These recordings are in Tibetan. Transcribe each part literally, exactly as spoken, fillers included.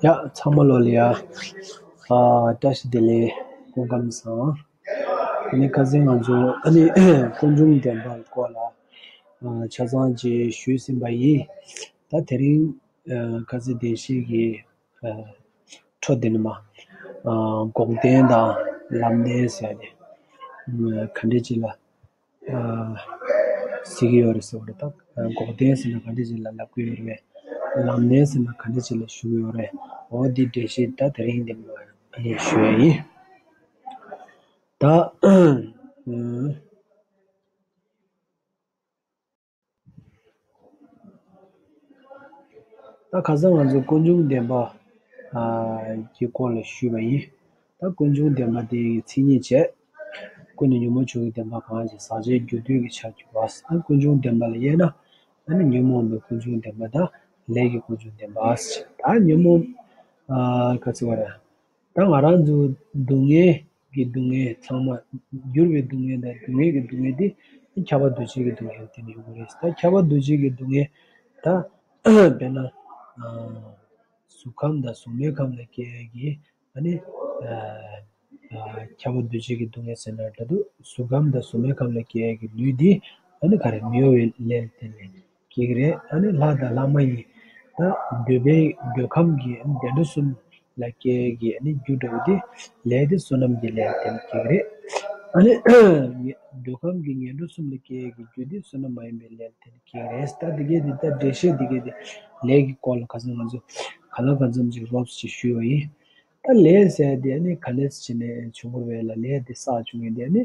ཡ། ཚང་མ་ལོ་ལ་ཡ། ཨ། བཀྲ་ཤིས་བདེ་ལེགས། སྐུ་ཁམས་བཟང་། ཨ་ནི་ཁ་སང་ང་ཚོ་ཨ་ནི་ཀུན་འབྱུང་བདེན་པའི་སྐོར་ལ་ཨ་ཆ་ཚང་ཅིག་ཞུས་ཟིན་པ་ཡིན། ད་དེ་རིང་ཨ་ཁ་སང་བདེན་བཞིའི་གི་ཨ་འཕྲོ་འདི་ནི་མ་ཨ་འགོག་བདེན་དང་ལམ་བདེན་ཟེར་ཏེ་ཨ་ག་འདྲ་ཅིག་ལ། ཨ་ཟེར་གྱི་ཡོད་རེད་ཟེར་བ་རེད། ད་འགོག་བདེན་ཟེར་ན་ག་འདྲ་ཞིག་ལ་ལབ་ཀྱི་ཡོད་རེད། ལམ་བདེན་ཟེར་ན་ག་འདྲ་ཞིག་ལ་ཞུ་གི་ཡོད་རེད། འོ་འདི་འགྲེལ་བཤད་ད་དེ་རིང་འདི་མ་ཨ་ནི་ཞུ་ཡ་ཡིན། ད་ཨ། ད་ཁ་སང་ང་ཚོ་ཀུན་འབྱུང་བདེན་པ་ཨ་གི་སྐོར་ལ་ཞུས་པ་ཡིན། ད་ཀུན་འབྱུང་བདེན་པ་དེ་ཡི་མཚན་ཉིད་བྱས། ཀུན་ནས་ཉོན་མོངས་ཕྱོགས་ཀྱི་བདེན་པ་གང་ཞིག་ཟག་བཅས་རྒྱུ་དུས་ཀྱི་ཆར་གྱུར་པ། ད་ཀུན་འབྱུང་བདེན་པ་ལ་དབྱེ་ན། ཨ་ནི་ཉོན་མོངས་པའི་ཀུན་འབྱུང་བདེན་པ་དང་ལས་ཀྱི་ཀུན་འབྱུང་བདེན་པ། ད་ཉོན་མོངས་ཨ་ག་ཚོད་བ་རེད། ད་ང་རང་ཚོ་སྡུག་བསྔལ་གྱི་སྡུག་བསྔལ་ཚང་མ། འགྱུར་བའི་སྡུག་བསྔལ་དང་སྡུག་བསྔལ་གྱི་སྡུག་བསྔལ་དེ་ཁྱབ་པ་འདུ་བྱེད་ཀྱི་སྡུག་བསྔལ་དེ་ནི་ཡོང་གི་རེད། ད་ཁྱབ་པ་འདུ་བྱེད་ཀྱི་སྡུག་བསྔལ་ད་དཔེར་ན་གཟུགས་ཁམས་དང་གཟུགས་མེད་ཁམས་ལ་སྐྱེ་ཡས་ཀྱི་ཨ་ནི་ཁྱབ་པ་འདུ་བྱེད་ཀྱི་སྡུག་བསྔལ་ཟེར་ན་འདྲ་འདུག་གཟུགས་ཁམས་དང་གཟུགས་མེད་ཁམས་ལ་སྐྱེ་ཡས་ཀྱི་ལུས་འདི་ཨ་ནི་ག་རེ་མི་གཡོ་བའི་ལས་ལ་བརྟེན་ནས། སྐྱེ་གི་རེད། ཨ་ནི་ལྷ་དང་ལྷ་མ་ཡིན། ད་འདོད་པའི་འདོད་ཁམས་ཀྱི་ཨ་ནི་བདེ་འགྲོ་གསུམ་ལ་སྐྱེ་གི་ཨ་ནི་རྒྱུ་འདྲ་བོ་དེ་ལས་དེ་བསོད་ནམས་ཀྱི་ལས་དེ་ལ་སྐྱེ་གི་རེད། ཨ་ནི་འདོད་ཁམས་ཀྱི་ངན་འགྲོ་གསུམ་ལ་སྐྱེ་གི་རྒྱུ་དེ་བསོད་ནམས་མ་ཡིན་པའི་ལས་དེ་ལ་སྐྱེ་གི་རེད། ད་དེ་གས་དེ་ད་འགྲེལ་བཤད་དེ་གས་དེ་ལས་ཀྱི་སྐོར་ལ་ཁ་སང་ང་ཚོ་ག་ལ་ག་ཙམ་ཅིག་རོབ་ཙམ་ཞུས་པ་ཡིན། ད་ལས་ཟེར་དེ་ཨ་ནི་ག་ལས་བྱས་ནས་བྱུང་བ་རེད་ལ། ལས་དེ་བསགས་བྱུང་ཡིན་དེ་ཨ་ནི་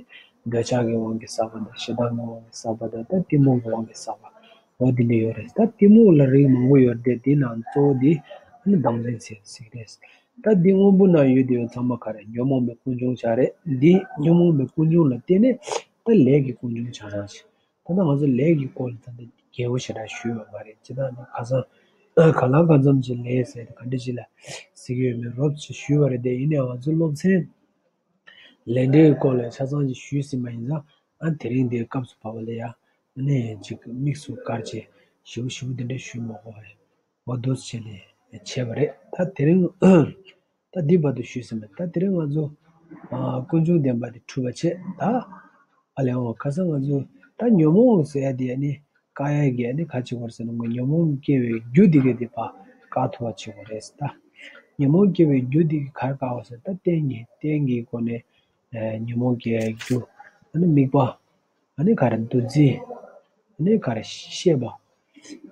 འདོད་ཆགས་ཀྱི་དབང་གིས་བསགས་པ་དང་། ཞེ་སྡང་གི་དབང་གིས་བསགས་པ་དང་། ད་གཏི་མུག་གི་དབང་གིས་བསགས་པ། འོ་དེ་འདྲ་ཡོད་རེད། ད་གཏི་མུག་ལ་རིགས་མང་པོ་ཡོད་རེད་དེ། དེའི་ནང་གཙོ་བོ་དེ་ཨ་ནི་བདག་འཛིན་ཟེར་ཟེར་གྱི་རེད། ད་འདི་སྔོན་པོ་ན་ཡོད་དེ་ཡོད་ཚང་མ་ག་རེ་ཉོན་མོངས་པའི་ཀུན་འབྱུང་ཆགས་རེད། འདི་ཉོན་མོངས་པའི་ཀུན་འབྱུང་ལ་བརྟེན་ནས་ད་ལས་ཀྱི་ཀུན་འབྱུང་ཆགས་ཡོང་ཞིང་། ད་ལྟ་ང་ཚོ་ལས་ཀྱི་སྐོར་ལ་ད་ལྟ་རྒྱས་པོ་ཞེ་དྲག་ཞུས་པ་མ་རེད། ཅི་ད་ནི་ཁ་སང་ག་ལ་ག་ཙམ་གྱི་ལས་ཟེར་ཏེ་ག་འདྲ་ཞིག་ལ་ཟེར་གྱི་ཡོད་མེད་རོབ་ཙམ་ཞུས་པ་རེད་དེ། ཡིན་ནའང་ང་ཚོ་སློབ་ཚན་ལས་འབྲས་ཀྱི་སྐོར་ལ་ཆ་ཚང་ཞིག་ཞུས་ཟིན་པ་ཡིན་ཙང་། ཨ་དེ་རིང་འདིའི་སྐབས་སུ་བབས་པ་ལ་ཡ་ཨ་ནི་ཅིག་དམིགས་སུ་བཀར་བྱས་ཞིབ་ཞིབ་འདི་འདྲ་ཞུས་མ་དགོས་པ་རེད། འོ་འདུག་སེ་བྱས་ནས་བྱས་པ་རེད། ད་དེ་རིང་ད་འདི་བར་དུ་ཞུས་ཟིན་པ། ད་དེ་རིང་ང་ཚོ་ཨ་ཀུན་འབྱུང་བདེན་པ་དེ་འཁྲུལ་པ་བྱས། ད་ཨ་ལས་འོ་ཁ་སང་ང་ཚོ་ད་ཉོན་མོངས་ཟེར་ཡ་དེ་ཨ་ནི་བཀག་ཡ་གི་ཨ་ནི་ག་བྱེད་དགོས་རེད་ཟེར་ན། ཉོན་མོངས་སྐྱེ་བའི་རྒྱུ་དེ་ག་དེ་ཕར་བཀག་ཐུབ་པ་བྱེད་དགོས་རེད། ད་ཉོན་མོངས་སྐྱེ་བའི་རྒྱུ་དེ་ག་རེ་བཀག་པ་ཟེར། ད་རྟེན་གྱི་རྟེན་གྱི་སྒོ་ནས་ཨ་ཉོན་མོངས་སྐྱེ་བའི་རྒྱུ། ཨ་ནི་དམིགས་པ། ཨ་ནི་ག་རེ་འདུ་འཛི། ཨ་ནི་ག་རེ་ཤེས་པ།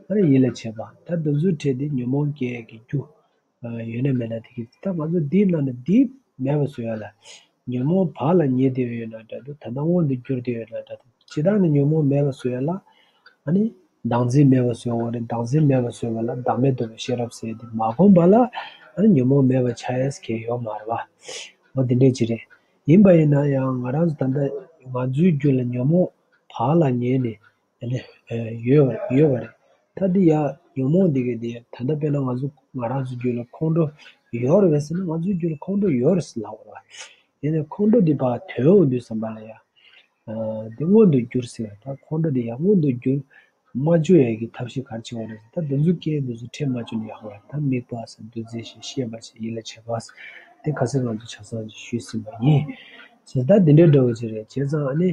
ཨ་ནི་ཡིད་ལ་བྱེད་པ། ད་འདི་ཚོའི་གྲས་དེ་ཉོན་མོངས་སྐྱེ་ཡས་ཀྱི་རྒྱུ་ཨ་ཡོད་ན་མེད་ན་དེ་གི། ད་ང་ཚོ་འདིའི་ནང་ནས་འདི་མེད་པ་བཟོ་ཡ་ལ། ཉོན་མོངས་བག་ལ་ཉལ་བསྡད་ཡོད་ན་འདྲ་འདུག་ད་ལྟ་མངོན་དུ་གྱུར་བསྡད་ཡོད་ན་འདྲ་འདུག་ཇི་ལྟར་ནི་ཉོན་མོངས་མེད་པ་བཟོ་ཡ་ལ་ཨ་ནི་བདག་འཛིན་མེད་པ་བཟོ་དགོས་རེད། བདག་འཛིན་མེད་པ་བཟོས་པ་ལ་བདག་མེད་རྟོགས་པའི་ཤེས་རབ་ཟེར་དེ་མ་བསྒོམས་པ་ལ་ཨ་ནི་ཉོན་མོངས་མེད་པ་ཆགས་ཡས་གང་ཡང་ཡོད་མ་རེད་པ། འོ་དེ་འདྲས་ཅིག་རེད། ཡིན་པ་ཡིན་ན་ཡང་ང་རང་ཚོ་ད་ལྟ་ང་ཚོའི་རྒྱུད་ལ་ཉོན་མོངས་བག་ལ་ཉལ་ནས་ཨ་ནི་ཡོད་པ་ཡོད་པ་རེད། ད་འདི་ཡ་ཉོན་མོངས་འདི་གི་འདི་ད་ལྟ་དཔེར་ན་ང་ཚོ་ང་རང་ཚོའི་རྒྱུད་ལ་ཁོང་ཁྲོ་ཡོད་རེད་པས་ཟེར་ན། ང་ཚོའི་རྒྱུད་ལ་ཁོང་ཁྲོ་ཡོད་རེད་ཟེར་ལབ་དགོས་རེད་པ། ཡིན་ནའི་ཁོང་ཁྲོ་འདི་ཕར་དོན་འོང་དུས་ཙམ་པ་ལ་ཡ། ཨ་འདི་མངོན་དུ་གྱུར་ཟེར་བ་དང་། ཁོང་ཁྲོ་འདི་ཡང་མངོན་དུ་གྱུར་མ་བཅུག་ཡས་ཀྱི་ཐབས་ཤེས་ག་རེ་བྱེད་དགོས་རེད་ཟེར། ད་འདི་ཚོ་སྐྱེ་འདི་ཚོ་འཕྲད་མ་བཅུག་ན་ཡག་པ་རེད། ད་དམིགས་པ་ཟེར། འདུ་འཛི་ཞེས། ཤེས་པ་ཞེས། ཡིད་ལ་བྱེད་པ་ཟེར། དེ་ཁ་སང་ང་ཚོ་ཆ་ཚང་ཅིག་ཞུས་ཟིན་པ་ཡིན། ཟེར་ད་འདི་འདྲའི་འདྲ་བོ་ཅིག་རེད། བྱས་ཙང་ཨ་ནི་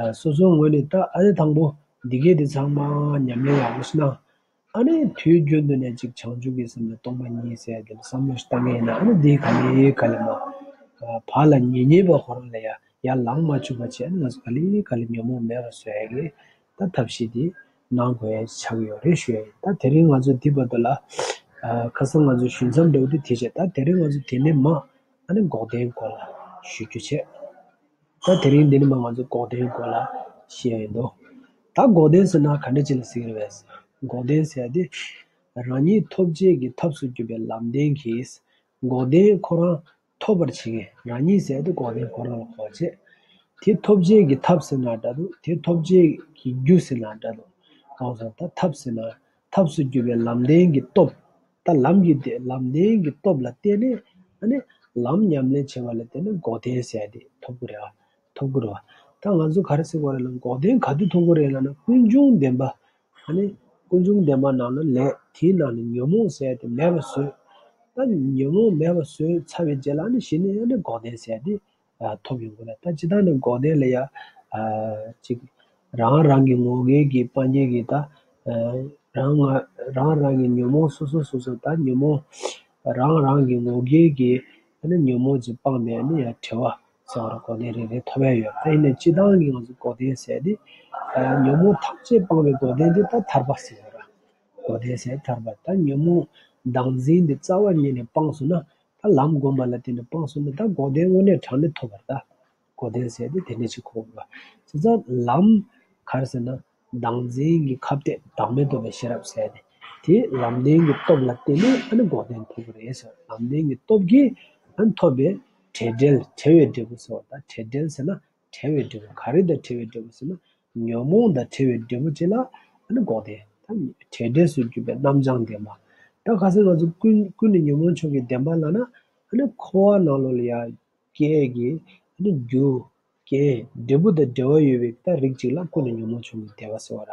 ཨ་སོ་སོའི་ངོས་ནས་ད་ཨ་ནི་དང་པོ་འདི་གས་དེ་ཚང་མ་ཉམས་ལེན་ཡག་པོ་ཞིག་གནང་། ཨ་ནི་དུས་རྒྱུན་དུ་ནས་ཅིག་བྱང་ཆུབ་ཀྱི་སེམས་དང་སྟོང་པ་ཉིད་ཟེར་ཡ་དེ་ལ་བསམ་བློ་ཞིག་བཏང་གི་ཡིན་ན། ཨ་ནི་འདི་ག་ལེ་ག་ལེ་མ་བག་ལ་ཉལ་ཉལ་བ་ཁོ་རང་ལ་ཡ་ཡར་ལངས་མ་བཅུག་པ་བྱས། ཨ་ནི་ང་ཚོ་ག་ལེ་ག་ལེ་ཉོན་མོངས་མེད་པ་བཟོ་ཡ་གི་ད་ཐབས་ཤེས་དེ་གནང་དགོས་ཡ་ཆགས་ཀྱི་ཡོད་རེད་ཞུ་ཡ་ཡིན། ད་དེ་རིང་ང་ཚོ་འདི་བར་དུ་ལ་ཨ་ཁ་སང་ང་ཚོ་ཞུ་མཚམས་འདྲ་བོ་དེ་དེ་བྱས། ད་དེ་རིང་ང་ཚོ་དེ་ནས་མ་ཨ་ནི་འགོག་བདེན་སྐོར་ལ་ཞུ་རྒྱུ་བྱས། ད་དེ་རིང་འདི་ནས་མ་ང་ཚོ་འགོག་བདེན་སྐོར་ལ་བཤད་ཡ་ཡིན་འདུག་ད་འགོག་བདེན་ཟེར་ན་ག་འདྲ་ཅིག་ལ་ཟེར་གྱི་རེད་པས། འགོག་བདེན་ཟེར་ཡ་དེ་རང་ཉིད་ཐོབ་བྱེད་ཀྱི་ཐབས་སུ་གྱུར་པའི་ལམ་བདེན་གྱིས་འགོག་བདེན་ཁོ་རང་ཐོབ་པར་བྱེད་མཁན། རང་ཉིད་ཟེར་ཡ་དེ་འགོག་བདེན་ཁོ་རང་ལ་གོ་བྱེད། དེ་ཐོབ་བྱེད་ཀྱི་ཐབས་ཟེར་ན་འདྲ་འདུག་དེ་ཐོབ་བྱེད་ཀྱི་རྒྱུ་ཟེར་ན་འདྲ་འདུག་གང་ཟེར་ན་ད་ཐབས་ཟེར་ན་ཐབས་སུ་གྱུར་པའི་ལམ་བདེན་གྱི་སྟོབས། ད་ལམ་གྱི་དེ་ལམ་བདེན་གྱི་སྟོབས་ལ་བརྟེན་ནས་ཨ་ནི་ལམ་ཉམས་ལེན་བྱེད་པ་ལ་བརྟེན་ནས་འགོག་བདེན་ཟེར་ཡ་དེ་ཐོབ་ཀྱི་རེད་པ། ཐོབ་ཀྱི་རེད་པ། ད་ང་ཚོ་ག་རེ་ཟེར་དགོས་རེད་ལབ་ན། འགོག་བདེན་ག་དུས་ཐོབ་ཀྱི་རེད་ལབ་ན། ཀུན་འབྱུང་བདེན་པ་ཨ་ནི་ ཀུན་འབྱུང་བདེན་པ་ནང་ལ་ལས་དེའི་ནང་ནས་ཉོན་མོངས་ཟེར་ཡ་དེ་མེད་པ་བཟོས། ད་ཉོན་མོངས་མེད་པ་བཟོས་ཚར་བའི་རྗེས་ལ་ནི་གཞི་ནས་ཡང་ནི་འགོག་བདེན་ཟེར་ཡ་དེ་ཐོབ་ཡོང་གི་རེད། ད་སྤྱིར་བཏང་ནས་འགོག་བདེན་ལ་ཡ་ཅིག་རང་རང་གི་ངོ་སྐལ་གྱི་སྤང་རྒྱན་གྱི་ད་རང་ང་རང་རང་གི་ཉོན་མོངས་སོ་སོ་སོ་སོ་ད་ཉོན་མོངས་རང་རང་གི་ངོ་སྐལ་གྱི་ཨ་ནི་ཉོན་མོངས་ཀྱིས་སྤངས་པའི་ཨ་ནི་ཡ་བྲལ་བ་ཟེར་བ་འགོག་བདེན་རེ་རེ་ཐོབ་ཡ་ཡོད། ད་ཡིན་ནའི་སྤྱིར་བཏང་གི་ང་ཚོ་འགོག་བདེན་ཟེར་ཏེ་ཉོན་མོངས་ཐམས་ཅད་སྤངས་པའི་འགོག་བདེན་དེ་ད་ཐར་པ་ཟེར་བ་ར། འགོག་བདེན་ཟེར་ཐར་པ། ད་ཉོན་མོངས་བདག་འཛིན་དེ་རྩ་བ་ཉིད་ནས་སྤངས་སོང་ན། ད་ལམ་བསྒོམས་པ་ལ་བརྟེན་ནས་སྤངས་སོང་ན་ད་འགོག་བདེན་དངོས་གནས་དྲང་གནས་ཐོབ་པ་རེད། ད་འགོག་བདེན་ཟེར་དེ་དེ་འདྲ་ཞིག་གོ་དགོས་པ། བྱས་ཙང་ལམ་ག་རེ་ཟེར་ན་བདག་འཛིན་གྱི་ཁ་གཏད་བདག་མེད་རྟོགས་པའི་ཤེས་རབ་ཟེར་ཏེ། དེ་ལམ་བདེན་གྱི་སྟོབས་ལ་བརྟེན་ནས་ཨ་ནི་འགོག་བདེན་ཐོབ་ཀྱི་རེད་ཟེར། ལམ་བདེན་གྱི་སྟོབས་ཀྱིས་ཨ་ནི་ཐོབ་པའི་བྲལ་འབྲས། བྲལ་བའི་འབྲས་བུ་ཟེར་བ་ད་བྲལ་འབྲས་ཟེར་ན་བྲལ་བའི་འབྲས་བུ། ག་རེ་དང་བྲལ་བའི་འབྲས་བུ་ཟེར་ན། ཉོན་མོངས་དང་བྲལ་བའི་འབྲས་བུ་ཅིག་ལ་ཨ་ནི་འགོག་བདེན། ད་བྲལ་འབྲས་སུ་གྱུར་པའི་རྣམ་བྱང་བདེན་པ། ད་ག་ཚོད་ང་ཚོ་ཀུན་ཀུན་ནས་ཉོན་མོངས་ཕྱོགས་ཀྱི་བདེན་པ་ལབ་ན་ཨ་ནི་འཁོར་བ་ནང་ལོགས་ལ་ཡ་སྐྱེ་གི་ཨ་ནི་རྒྱུ་རྐྱེན་འབྲས་བུ་དང་འབྲེལ་བ་ཡོད་པའི་ད་རིགས་ཅིག་ལ་ཀུན་ནས་ཉོན་མོངས་ཕྱོགས་ཀྱི་བདེན་པ་ཟེར་བ་ར།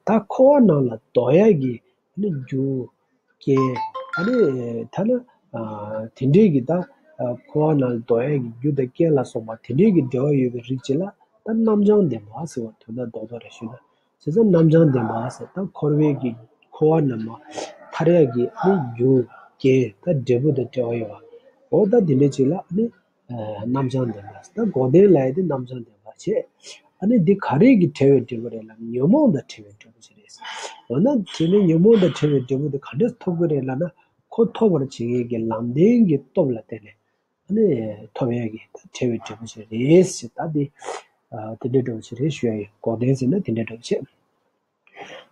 ད་འཁོར་བ་ནང་ལ་ལྡོག་ཡ་གི་ཨ་ནི་རྒྱུ་རྐྱེན་ཨ་ནི་ཐ་ན་དེ་འདྲའི་གི་ད་འཁོར་བ་ནང་ལ་ལྡོག་ཡ་གི་རྒྱུ་དང་རྐྱེན་ལ་སོགས་པ་དེ་འདྲའི་གི་འབྲེལ་བ་ཡོད་པའི་རིགས་ཅིག་ལ་ད་རྣམ་བྱང་བདེན་པ་ཟེར་བ་དོན་དག་རྡོག་རྡོག་རེ་ཞུས་ན། བྱས་ཙང་རྣམ་བྱང་བདེན་པ་ཟེར་ད་འཁོར་བའི་གི་འཁོར་བ་རྣམས་ཐར་ཡ་གི་ནི་རྒྱུ་རྐྱེན་ད་འབྲས་བུ་དང་འབྲེལ་བ་ཡོད་པ། འོ་ད་དེ་འདྲ་ཅིག་ལ་ནི་རྣམ་བྱང་བདེན་པ་ཟེར། ད་འགོག་བདེན་ལབ་ཡ་དེ་རྣམ་བྱང་བདེན་པ་བྱས། ཨ་ནི་འདི་ག་རེ་གི་བྲལ་བའི་འབྲས་བུ་རེད་ལབ་ན་ཉོན་མོངས་དང་བྲལ་བའི་འབྲས་བུ་ཞིག་རེད་ཟེར། འོ་ན་དེ་ནི་ཉོན་མོངས་དང་བྲལ་བའི་འབྲས་བུ་དེ་ག་འདྲས་ཐོབ་ཀྱི་རེད་ལབ་ན་ཁོ་ཐོབ་པར་བྱེད་མཁན་གྱི་ལམ་བདེན་གྱི་སྟོབས་ལ་བརྟེན་ནས། ཨ་ནི་ཐོབ་ཡས་ཀྱི་ད་བྲལ་བའི་འབྲས་བུ་ཞིག་རེད་ཟེར། ད་དེ་ཨ་དེ་འདྲའི་འབྲས་བུ་ཞིག་རེད་ཞུ་ཡ་ཡིན། འགོག་བདེན་ཟེར་ན་དེ་འདྲའི་འབྲས་བུ་བྱེད།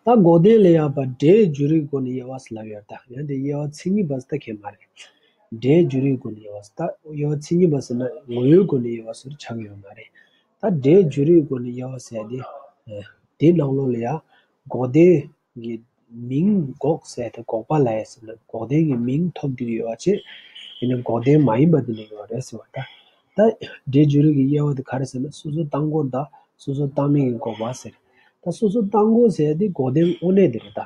ད་འགོག་བདེན་ལ་ཡང་པ་འབྲས་འཇུག་རིགས་སྒོ་ནས་དབྱེ་བ་ཟེར་ལབ་ཡོད། ད་ཡང་དེ་དབྱེ་བ་མཚན་ཉིད་པ་ཟེར་ད་གལ་མ་རེད། འབྲས་འཇུག་རིགས་སྒོ་ནས་དབྱེ་བ་ཟེར་ད་དབྱེ་བ་མཚན་ཉིད་པ་ཟེར་ན་ངོ་བོའི་སྒོ་ནས་དབྱེ་བ་ཟེར་ཆགས་ཡོད་མ་རེད། ད་འབྲས་འཇུག་རིགས་སྒོ་ནས་དབྱེ་བ་ཟེར་དེ་དེའི་ནང་ལོགས་ལ་ཡང་འགོག་བདེན། གི་མིང་འགོག་ཟེར་ཏེ་འགོག་པ་ལ་ཡ་ཟེར་ན་འགོག་བདེན་གྱི་མིང་ཐོབ་བསྡད་ཀྱི་ཡོད་པ་བྱས། དེ་ནི་འགོག་བདེན་མ་ཡིན་པ་དེ་འདྲ་ཡོད་རེད་ཟེར་བ་ད། ད་འབྲས་འཇུག་རིགས་ཀྱི་དབྱེ་བ་དེ་ག་རེ་ཟེར་ན་སོ་སོ་བཏང་སྒོ་དང་སོ་སོ་བཏང་མིན་གྱི་འགོག་པ་ཟེར། ད་སོ་སོ་བཏང་སྒོ་ཟེར་དེ་འགོག་བདེན་དངོས་གནས་དེ་རེད་ད།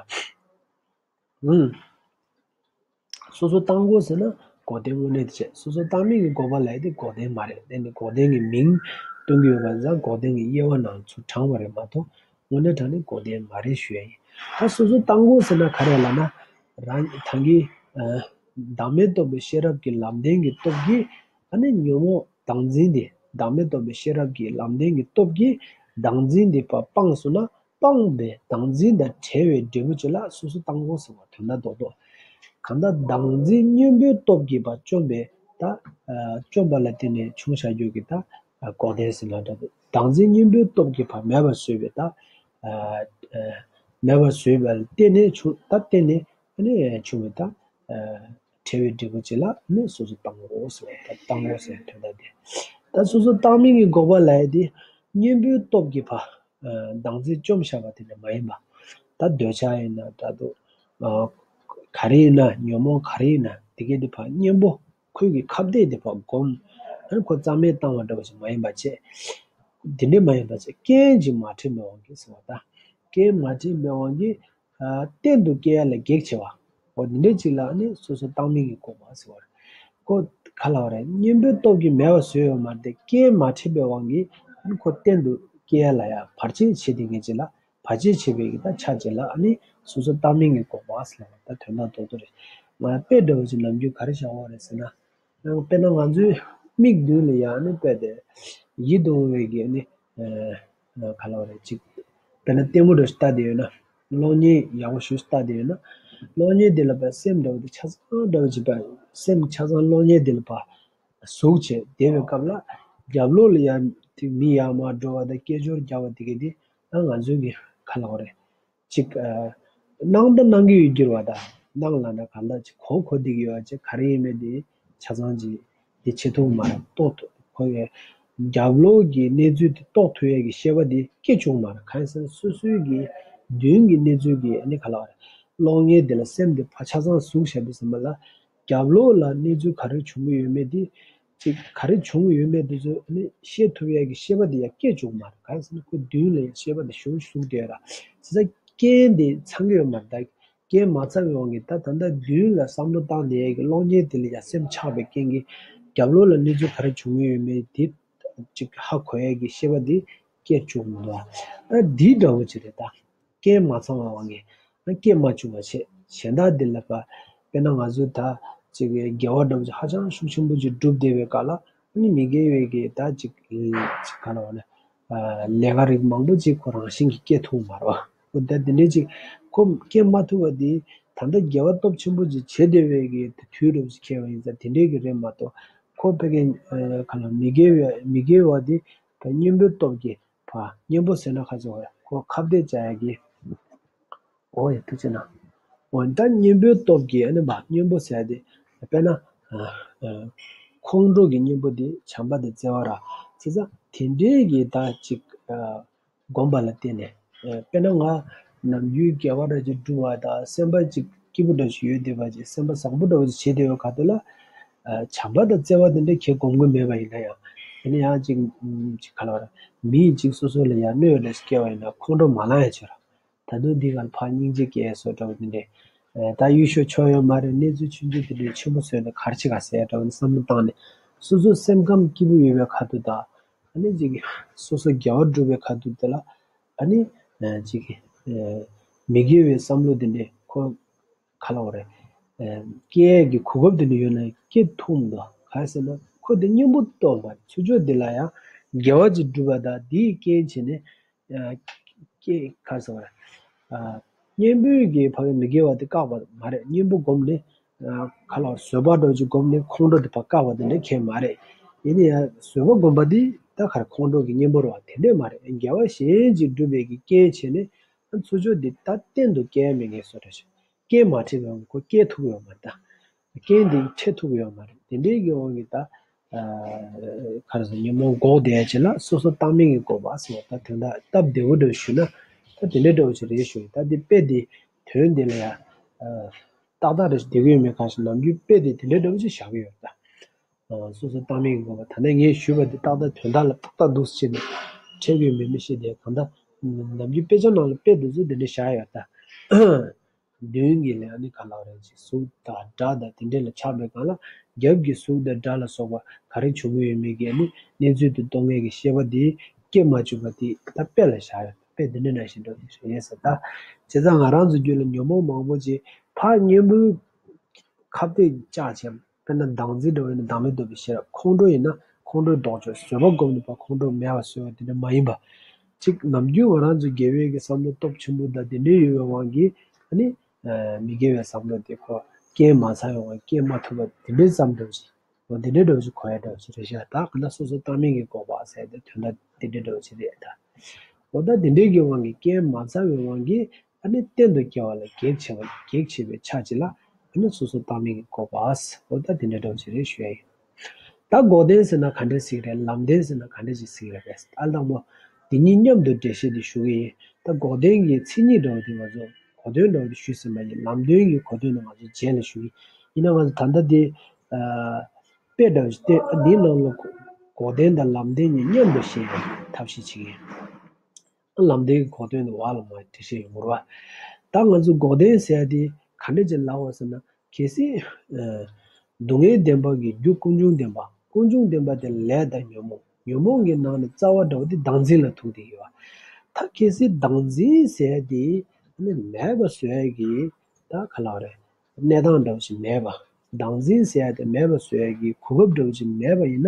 ཨང་། སོ་སོ་བཏང་སྒོ་ཟེར་ན་འགོག་བདེན་དངོས་གནས་དེ་བྱས། སོ་སོ་བཏང་མིན་གྱི་འགོག་པ་ལབ་ཡ་དེ་འགོག་བདེན་མ་རེད། དེ་ནི་འགོག་བདེན་གྱི་མིང་སྟོན་གྱི་ཡོད་པ་ཙང་འགོག་བདེན་གྱི་དབྱེ་བ་ནང་ཚུར་དྲངས་པ་རེད་མ་གཏོགས་དངོས་གནས་དྲང་གནས་འགོག་བདེན་མ་རེད་ཞུ་ཡ་ཡིན། ད་སོ་སོ་བཏང་སྒོ་ཟེར་ན་ག་རེ་ལབ་ན། རང་ད་གིན་བདག་མེད་རྟོགས་པའི་ཤེས་རབ་ཀྱི་ལམ་བདེན་གྱི་སྟོབས་ཀྱིས་ཨ་ནི་ཉོན་མོངས་བདག་འཛིན་དེ་བདག་མེད་རྟོགས་པའི་ཤེས་རབ་ཀྱི་ལམ་བདེན་གྱི་སྟོབས་ཀྱིས་བདག་འཛིན་དེ་ཕར་སྤངས་སོང་ན། སྤངས་པའི་བདག་འཛིན་དང་བྲལ་བའི་འབྲས་བུ་ཅིག་ལ་སོ་སོ་བཏང་སྒོ་ཟེར་བ་དོན་དག་རྡོག་རྡོག་གང་ལྟར་བདག་འཛིན་གཉེན་པོའི་སྟོབས་ཀྱིས་ཕར་བཅོམ་པའི་ད་བཅོམ་པ་ལ་བརྟེན་ནས་བྱུང་བཞག་རྒྱུ་གི་ད་འགོག་བདེན་ཟེར་ན་འདྲ་འདུག་བདག་འཛིན་གཉེན་པོའི་སྟོབས་ཀྱིས་ཕར་མེད་པར་བཟོས་པའི་ད་མེད་པར་བཟོས་པ་ལ་བརྟེན་ནས་བྱུང་ད་བརྟེན་ནས་ཨ་ནི་བྱུང་བའི་ད་བྲལ་བའི་འབྲས་བུ་ཅིག་ལ་ནི་སོ་སོ་བཏང་སྒོ་ཟེར་བ་ད་བཏང་སྒོ་ཟེར་དོན་དག་དེ། ད་སོ་སོ་བཏང་མིན་གྱི་འགོག་པ་ལབ་ཡ་དེ་གཉེན་པོའི་སྟོབས་ཀྱིས་ཕར། བདག་འཛིན་བཅོམ་བཞག་པ་དེ་འདྲ་མ་ཡིན་པ། ད་འདོད་ཆགས་ཡིན་ན་འདྲ་འདུག་ག་རེ་ཡིན་ན་ཉོན་མོངས་ག་རེ་ཡིན་ན་དེ་གའི་དེ་ཕར་གཉེན་པོ་ཁོའི་གི་ཁ་གཏད་དེ་ཕར་བསྒོམ། ཨ་ནི་ཁོ་རྩ་མེད་བཏང་བ་འདྲ་བ་ཞིག་མ་ཡིན་པ་བྱས། དེ་འདྲ་མ་ཡིན་པ་བྱས་རྐྱེན་གྱིས་མ་ཁྲིད་པའི་དབང་གིས་ཟེར་བ་ད། རྐྱེན་མ་ཁྲིད་པའི་དབང་གིས་གཏན་དུ་སྐྱེ་ཡ་ལ་གེགས་བྱེད་པ། འོ་འདི་འདྲ་ཅིག་ལ་ནི་སོ་སོ་བཏང་མིན་གྱི་འགོག་པ་ཟེར་བ་རེད། ཁོ་ག་ལ་བ་རེད། གཉེན་པོའི་སྟོབས་ཀྱིས་མེད་པ་བཟོས་ཡོད་མ་རེད་དེ་རྐྱེན་མ་འཁྲིད་པའི་དབང་གིས་ཨ་ནི་ཁོ་གཏན་དུ་སྐྱེ་ཡ་ལ་ཡ་བར་ཆད་བྱེད་དེ་ངེས་ཅིག་ལ་བར་ཆད་བྱེད་པའི་གི་ད་ཆ་ཅིག་ལ་ཨ་ནི་སོ་སོ་བཏང་མིན་གྱི་འགོག་པ་ཟེར་ལ་ད་དོན་དག་རྡོག་རྡོག་རེད། ང་དཔེ་འདྲ་བོ་ཅིག་ལབ་རྒྱུ་ག་རེ་བྱ་བ་རེད་ཟེར་ན། དཔེར་ན་ང་ཚོའི་མིག་མདུན་ལ་ཡ་ཨ་ནི་དཔེ་དེ་ཡིད་དུ་འོང་བའི་གི་ཨ་ནི། ག་ལ་བ་རེད་ཅིག་དཔེར་ན་ལྟད་མོ་འདྲ་ཞིག་ལྟ་བསྡད་ཡོད་ན། གློག་བརྙན་ཡག་པོ་ཞིག་ལྟ་བསྡད་ཡོད་ན། གློག་བརྙན་དེ་ལ་བས་སེམས་འདྲ་བོ་དེ་ཆ་ཚང་འདྲ་བོ་ཅིག་བས་སེམས་ཆ་ཚང་གློག་བརྙན་དེ་ལ་བ་ཟུག་བྱས་བསྡད་པའི་སྐབས་ལ་རྒྱབ་ལོགས་ལ་ཡ་དེ་མི་ཡར་མར་འགྲོ་བ་དང་སྐད་ཅོར་རྒྱག་པ་དེ་གས་དེ་ད་ང་ཚོའི་གི་ག་ལ་བ་རེད་ཅིག་སྣང་ད་སྣང་གི་ཡོད་རྒྱུ་རེད་བ། ད་སྣང་ལབ་ན་ག་ལ་ཅིག་གོ་གོ་བསྡད་ཀྱི་ཡོད་བ་ཅིག་ག་རེ་ཡིན་མེད་དེ་ཆ་ཚང་ཅིག་དེ་བྱེད་ཐུབ་མ་རེད། རྟོགས་ཐུབ་ཁོ་ཡི་རྒྱབ་ལོགས་ཀྱི་གནས་ཚུལ་དེ་རྟོགས་ཐུབ་ཡས་ཀྱི་ཤེས་པ་དེ་སྐྱེ་བཅུག་མ་རེད། གང་ཡིན་ཟེར་ན་སོ་སོའི་གི་མདུན་གྱི་གནས་ཚུལ་གྱི་ཨ་ནི་ག་ལ་བ་རེད། གློག་བརྙན་དེ་ལ་སེམས་དེ་ཕར་ཆ་ཚང་ཟུག་བྱས་པའི་ཟིན་པ་ལ་རྒྱབ་ལོགས་ལ་གནས་ཚུལ་ག་རེ་བྱུང་གི་ཡོད་མེད་དེ་ཅིག་ག་རེ་བྱུང་གི་ཡོད་མེད་དེ་ཚོ་ཨ་ནི་ཤེས་ཐུབ་ཡས་ཀྱི་ཤེས་པ་དེ་ཡང་སྐྱེ་བཅུག་མ་རེད། གང་ཡིན་ཟེར་ན་ཁོ་མདུན་ལ་ཡང་ཤེས་པ་དེ་ཞུགས་ཟུག་བསྡད་ཡོད་ར། བྱས་ཙང་ རྐྱེན་དེ་ཚང་གི་ཡོད་མ་རེད་ད། རྐྱེན་མ་ཚང་བའི་དབང་གིས་ད་ད་ལྟ་མདུན་ལ་བསམ་བློ་བཏང་ནས་ཀྱི་གློག་བརྙན་དེ་ལ་ཡ་སེམས་ཆགས་པའི་རྐྱེན་གྱིས་རྒྱབ་ལོགས་ལ་གནས་ཚུལ་ག་རེ་བྱུང་གི་ཡོད་མེད་དེ་ཅིག་ཧ་གོ་ཡས་ཀྱི་ཤེས་པ་དེ་སྐྱེ་བཅུག་མི་འདུག་ཨ་འདི་འདྲ་བོ་ཅིག་རེད་ད། རྐྱེན་མ་ཚང་བའི་དབང་གིས་ཨ་རྐྱེན་མ་བྱུང་བ་བྱས་གཞན་དག་འདི་ལ་ཕ་དཔེར་ན་ང་ཚོ་ད་ཅིག་དགེ་བ་འདྲ་བོ་ཅིག་ཧ་ཅང་ཤུགས་ཆེན་པོ་ཅིག་བསྒྲུབས་བསྡད་པའི་སྐབས་ལ་ཨ་ནི་མི་དགེ་བའི་གི་ད་ཅིག་ཅིག་ག་ལ་བ་ལས་ལས་ཀ་རིགས་མང་པོ་ཅིག་ཁོ་རང་བཞིན་གྱིས་སྐྱེ་ཐུབ་མ་རེད་བ། འོ་ད་དེ་འདྲའི་ཅིག་ཁོ་སྐྱེ་མ་ཐུབ་པ་དེ་ད་ལྟ་དགེ་བ་སྟོབས་ཆེན་པོ་ཅིག་བྱེད་བསྡད་པའི་གི་དུས་རབས་ཅིག་ཁེལ་བ་ཡིན་ཙང་དེ་འདྲའི་གི་རེད་མ་གཏོགས་ཁོ་ཕ་གི་ག་ལ་མི་དགེ་བའི་མི་དགེ་བ་དེ་ད་གཉེན་པོའི་སྟོབས་ཀྱིས་ཕ་གཉེན་པོ་ཟེར་ན་ཁ་ཚོ་ཁོ་ཁ་གཏད་བཅག་ཡ་གི་འོ་ཡ་ཐུགས་ཆེ་གནང་། འོ་ད་གཉེན་པོའི་སྟོབས་ཀྱིས་ཨ་ནི་མ་གཉེན་པོ་ཟེར་ཏེ་དཔེར་ན་ཨ་ཨ་ཁོང་ཁྲོ་གི་གཉེན་པོ་དེ་བྱམས་པ་དང་བརྩེ་བ་ར་བྱས་ཙང་དེ་འདྲའི་གི་ད་ཅིག་ཨ་སྒོམ་པ་ལ་བརྟེན་ནས་ཨ་དཔེར་ན་ང་ནམ་རྒྱུན་དགེ་བ་འདྲ་ཅིག་སྒྲུབ་པ་དང་སེམས་པ་ཅིག་སྐྱིད་པོ་འདྲ་ཞིག་ཡོད་བསྡད་པ་ཅིག་སེམས་པ་བཟང་པོ་འདྲ་བོ་ཅིག་བྱེད་བསྡད་པའི་ཁ་ཐུག་ལ་ཨ་བྱམས་པ་དང་བརྩེ་བ་དེ་འདྲ་གས་སྒོམ་གྱི་མེད་པ་ཡིན་ན་ཡང་དེ་ནི་ཡང་ཅིག་ཅིག་ག་ལ་བ་ར་མི་ཡིས་ཅིག་སོ་སོ་ལ་ཡང་གནོད་ཡོད་འདྲ་ཞིག་སྐྱེལ་བ་ཡིན་ན་ཁོང་ཁྲོ་མ་ལངས་ཡ་ཆོད་ར། ད་དུང་འདི་གར་ཕར་སྙིང་རྗེ་སྐྱེ་སོགས་འདྲ་བོ་དེ་འདྲས། ད་ཡུལ་ཤུལ་ཆོག་ཡོད་མ་རེད། གནས་ཚུལ་ཆུང་ཆུང་དེ་འདྲས་ཆེན་པོ་བཟོས་ནས་ག་རེ་བྱེད་ག་ཟེར་འདྲ་བོ་བསམ་བློ་བཏང་ནས་སོ་སོ་སེམས་ཁམས་སྐྱིད་པོ་ཡོད་པའི་ཁ་ཐུག་དང་ཨ་ནི་ཅིག་སོ་སོ་དགེ་བ་སྒྲུབ་པའི་ཁ་ཐུག་དེ་ལ་ཨ་ནི་ཅིག་མི་དགེ་བའི་བསམ་བློ་དེ་འདྲས་ཁོ་ག་ལ་བ་རེད། སྐྱེ་ཡས་ཀྱི་གོ་སྐབས་དེ་འདྲ་ཡོད་ན་སྐྱེ་ཐུབ་མི་འདུག་ག་རེ་ཟེར་ན་ཁོ་དེ་གཉེན་པོ་སྟོབས་མ་རེད། ཚུར་ཕྱོགས་དེ་ལ་ཡང་དགེ་བ་ཅིག་སྒྲུབ་པ་དང་དེའི་རྐྱེན་བྱས་ནས། ཀྱེ་ག་རེ་ཟེར་བ་རེད། གཉེན་པོའི་གི་ཕ་གི་མི་དགེ་བ་དེ་བཀག་པ་མ་རེད། གཉེན་པོ་སྒོམ་ནས་ག་ལ་བ་བཟོད་པ་འདྲ་ཅིག་སྒོམ་ནས་ཁོང་ཁྲོ་དེ་ཕར་བཀག་པ་དེ་འདྲ་གང་ཡང་མ་རེད། ཡིན་ན་ཡང་བཟོད་པ་སྒོམ་པ་དེ་ད་ག་རེ་ཁོང་ཁྲོ་གི་གཉེན་པོ་རེད་བ། དེ་འདྲས་མ་རེད། དགེ་བ་གཞན་ཅིག་སྒྲུབ་པའི་གི་རྐྱེན་བྱས་ནས་ཚུར་ཕྱོགས་དེ་ད་གཏན་དུ་སྐྱེ་ཡ་མེད་མཁན་བཟོ་འདྲ་ཞིག་རྐྱེན་མ་འཕྲད་པའི་ཁོ་སྐྱེ་ཐུབ་ཀྱི་ཡོད་མ་རེད་ད། རྐྱེན་དེ་འཕྲད་ཐུབ་ཀྱི་ཡོད་མ་རེད། དེ་འདྲའི་གི་དབང་གིས་ད། ག་རེ་ཟེར་ཉོན་མོངས་འགོག་བསྡད་ཡ་ཅིག་ལ་སོ་སོ་བརྟག་མིན་གྱིས་གོ་བ་ཟེར་བ་ད་དོན་དག་སྟབས་བདེ་བོ་འདྲ་ཞུས་ན་ད་དེ་འདྲ་འདྲ་བོ་ཅིག་རེད་ཞུ་ཡིན། ད་དེ་དཔེ་དེ་དོན་དེ་ལ་ཡ། ཏག་ཏག་རེ་ཞིག་བསྡད་ཀྱི་ཡོད་མེད་གང་ཞིག་ནམ་རྒྱུན་དཔེ་དེ་དེ་འདྲ་འདྲ་བོ་ཅིག་བཞག་གི་ཡོད་ད། སོ་སོ་བརྟག་མིན་གྱིས་གོ་བ་ད་ནས་ངས་ཞུས་པ་དེ་ཏག་ཏག་དོན་དག་ལ་ཏག་ཏག་འདུག་ཟེར་ནས་འཕྲད་ཀྱི་ཡོད་མེད་མི་ཤེས་དེ་གང་ལྟར་ནམ་རྒྱུན་དཔེ་ཆ་ནང་ལ་དཔེ་དེ་ཚོ་དེ་འདྲ་བཞག་ཡོད་ད། མདུན་གྱི་ལས་ནི་ག་ལ་རེད་ཅེས་གཟུགས་དང་སྒྲ་དང་དེ་འདྲས་ལ་ཆགས་པའི་སྒང་ལ་རྒྱབ་ཀྱི་གཟུགས་དང་སྒྲ་ལ་སོགས་པ་ག་རེ་བྱུང་གི་ཡོད་མེད་ཀྱི་ནི་གནས་ཚུལ་དུ་གཏོང་མཁན་གྱི་ཤེས་པ་དེ་སྐྱེ་མ་བཅུག་པ་དེ་ད་དཔེ་ལ་བཞག་ཡོད། དཔེ་འདི་འདྲ་ནང་བཞིན་འགྲོ་གི་རེད་ཟེར་ད། བྱས་ཙང་ང་རང་ཚོ་རྒྱུད་ལ་ཉོན་མོངས་མང་པོ་ཅིག་ཕར་གཉེན་པོའི་ཁ་གཏད་བཅག་བྱས། དཔེར་ན་བདག་འཛིན་འདྲ་བོ་ཡིན་ན་བདག་མེད་རྟོགས་པའི་ཤེས་རབ། ཁོང་ཁྲོ་ཡིན་ན་ཁོང་ཁྲོའི་ལྡོག་ཕྱོགས་བཟོད་པ་སྒོམ་ནས་ཕར་ཁོང་ཁྲོ་མེད་པ་བཟོ་བ་དེ་འདྲ་མ་ཡིན་པ། གཅིག་ནམ་རྒྱུན་ང་རང་ཚོ་དགེ་བའི་གི་བསམ་བློ་སྟོབས་ཆེན་པོ་དང་དེ་འདྲའི་ཡོད་པའི་དབང་གིས་ཨ་ནི། མི་དགེ་བའི་བསམ་བློ་དེ་ཁོ་རྐྱེན་མ་ཚང་བའི་དབང་གིས་སྐྱེ་མ་ཐུབ་པ་དེ་འདྲའི་བསམ་འདྲ་བོ་ཞིག་འོ་དེ་འདྲའི་འདྲ་བོ་ཞིག་གོ་ཡ་འདྲ་བོ་ཞིག་རེད་ཤག་ད་ག་ན་སོ་སོ་བརྟག་མིན་གྱིས་འགོག་པ་ཟེར་ཏེ་དོན་དག་དེ་འདྲའི་འདྲ་བོ་ཞིག་རེད་ད། འོ་ད་དེ་འདྲའི་གི་དབང་གིས་རྐྱེན་མ་ཚང་བའི་དབང་གིས་ཨ་ནི་གཏན་དུ་སྐྱེ་བ་ལ་གེགས་བྱེད་པ་གེགས་བྱེད་པའི་ཆ་ཅིག་ལ་ཨ་ནི་སོ་སོ་བརྟག་མིན་གྱིས་འགོག་པ། འོ་ད་དེ་འདྲའི་འདྲ་བོ་ཞིག་རེད་ཞུ་ཡ་ཡིན། ད་འགོག་བདེན་ཟེར་ན་ག་འདྲ་ཞིག་རེད། ལམ་བདེན་ཟེར་ན་ག་འདྲ་ཞིག་ཟེར་གྱི་རེད། ཨ་དང་པོ་འདི་གཉིས་མཉམ་དུ་འགྲེལ་བཤད་འདི་ཞུ་གི་ཡིན། ད་འགོག་བདེན་གྱི་མཚན་ཉིད་འདྲ་བོ་དེ་ང་ཚོ་གོ་དོན་འདྲ་བོ་དེ་ཞུས་ཟིན་པ་ཡིན། ལམ་དོན་གྱི་གོ་དོན་དེ་ང་ཚོ་རྗེས་ལ་ཞུ་གི་ཡིན། ཡིན་ན་ང་ཚོ་ད་ལྟ་འདི་དཔེ་འདྲ་བོ་ཞིག་བལྟས། ཨ་འདིའི་ནང་ལ་འགོག་བདེན་དང་ལམ་བདེན་གཉིས་མཉམ་དུ་བཤད་ཡ་ཐབས་ཤེས་བྱེད་ཀྱི་ཡིན། ལམ་བདེན་གྱི་གོ་དོན་དུ་བ་ལ་མ་འགྲེལ་བཤད་ཡོང་གི་རེད་བ། ད་ང་ཚོ་འགོག་བདེན་ཟེར་ཡ་དེ་ག་འདྲ་ཅིག་ལབ་པ་ཟེར་ན་གལ་སྲིད། སྡུག་བསྔལ་བདེན་པ་གི་རྒྱུ་ཀུན་འབྱུང་བདེན་པ། ཀུན་འབྱུང་བདེན་པ་དེ་ལས་དང་ཉོན་མོངས། ཉོན་མོངས་ཀྱི་ནང་ནས་རྩ་བ་འདྲ་བོ་དེ་བདག་འཛིན་ལ་ཐུག་བསྡད་ཡོད་བ། ད་གལ་སྲིད་བདག་འཛིན་ཟེར་ཡ་དེ་ནི་མེད་པ་བཟོ་ཡ་གི་ད་ག་ལབ་རེད། གནས་སྟངས་འདྲ་བོ་ཞིག་མེད་པ། བདག་འཛིན་ཟེར་ཡ་དེ་མེད་པ་བཟོ་ཡ་གི་གོ་སྐབས་འདྲ་བོ་ཞིག་མེད་པ་ཡིན་ན་